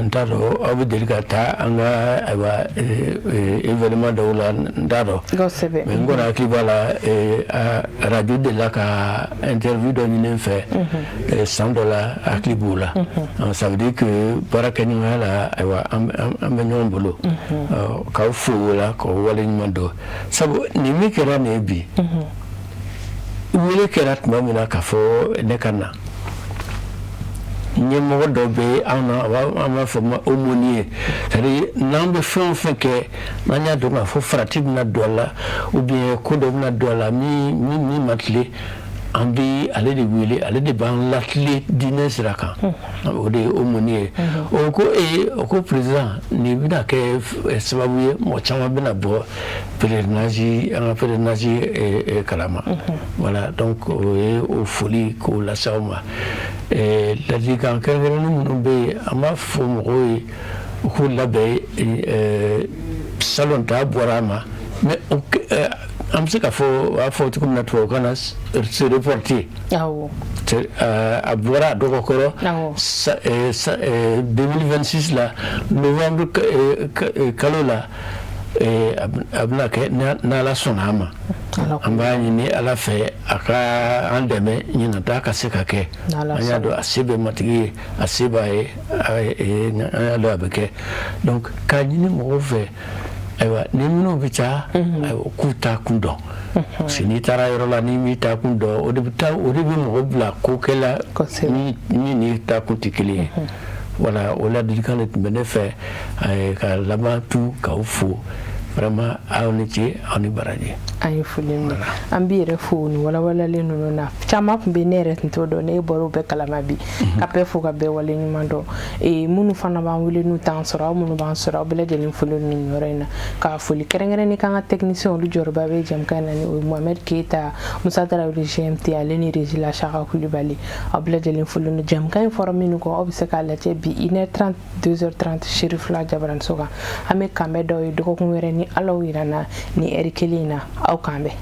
N t'a dɔn, aw bɛ deli ka taa an ka, ayiwa, événement dɔw la, n t'a dɔn. Mais n kɔni hakili b'a la, radio delila ka interview dɔ ɲini n fɛ san dɔ la, hakili b'o la. Ça veut dire que baara kɛɲɔgɔnya la, ayiwa, an bɛ ɲɔgɔn bolo. K'aw fo o la, k'aw waleɲuman dɔn, sabu nin min kɛra nin ye bi, wele kɛra tuma min na k'a fɔ ne ka na, ɲɛmɔgɔ dɔ bɛ anw na, an b'a fɔ ma aumônier, c'est à dire n'an bɛ fɛn o fɛn kɛ, n'an y'a dɔn k'a fɔ farati bɛna don a la, ou bien ko dɔ bɛna don a la min ma tilen, an bɛ ale de wele, ale de b'an latilen diinɛ sira kan. O de ye aumônier ye. O ko ee, o ko président, nin bɛna kɛ sababu ye, mɔgɔ caman bɛna bɔ pèlerinage, an ka pèlerinage kalama. Voilà, donc o ye o foli k'o lase aw ma. Ladilikan kɛrɛnkɛrɛnnen minnu bɛ yen, an b'a fɔ mɔgɔw ye u k'u labɛn. Salon ta bɔra a ma, mais an bɛ se ka fɔ, u b'a fɔ cogo min na tubabukan na, c'est reporté. A bɔra a dɔgɔkɔrɔ 2026 la, novembre kalo la, a bɛna kɛ, n'Ala sɔnna a ma. An b'a ɲini Ala fɛ a ka an dɛmɛ ɲinan ta ka se ka kɛ. An y'a dɔn a se bɛ Matigi ye, a se b'a ye, an y'a dɔn a bɛ kɛ. Donc k'a ɲini mɔgɔw fɛ, ayiwa, ni minnu bɛ taa, ayiwa, k'u taa kun dɔn, parce que n'i taara yɔrɔ la, n'i m'i taa kun dɔn, o de bɛ taa, o de bɛ mɔgɔ bila ko kɛ la min n'i taa kun tɛ kelen ye. Voilà, o ladilikan de tun bɛ ne fɛ ka laban tu k'aw fo. Vraiment, aw ni ce, aw ni baraji. An ye foli minɛ, an b'i yɛrɛ fo nin walawalalen ninnu na. Caman tun bɛ ne yɛrɛ tun t'o dɔn, ne bɔra o bɛɛ kalama bi. Ka bɛɛ fo, ka bɛɛ wale ɲuman dɔn. Minnu fana b'an wele n'u t'an sɔrɔ, aw minnu b'an sɔrɔ, aw bɛɛ lajɛlen foli nin yɔrɔ in na. Ka foli kɛrɛnkɛrɛnnen k'an ka technicien, olu jɔyɔrɔba bɛ jamukan in na, ni o ye Mohamed Keyita, Musa Tarawele GMT, ale ni Régie la Saka Kulibali. Aw bɛɛ lajɛlen foli don. Jamukan in fɔra minnu kɔ, aw bɛ se k'a lajɛ bi 1h30, 2h30, Sirifila Jabaranso kan. An bɛ kanbɛn dɔw ye dɔgɔkun wɛrɛ, ni Ala y'o yira n na, ni heure kelen in na. Aw k'an bɛn.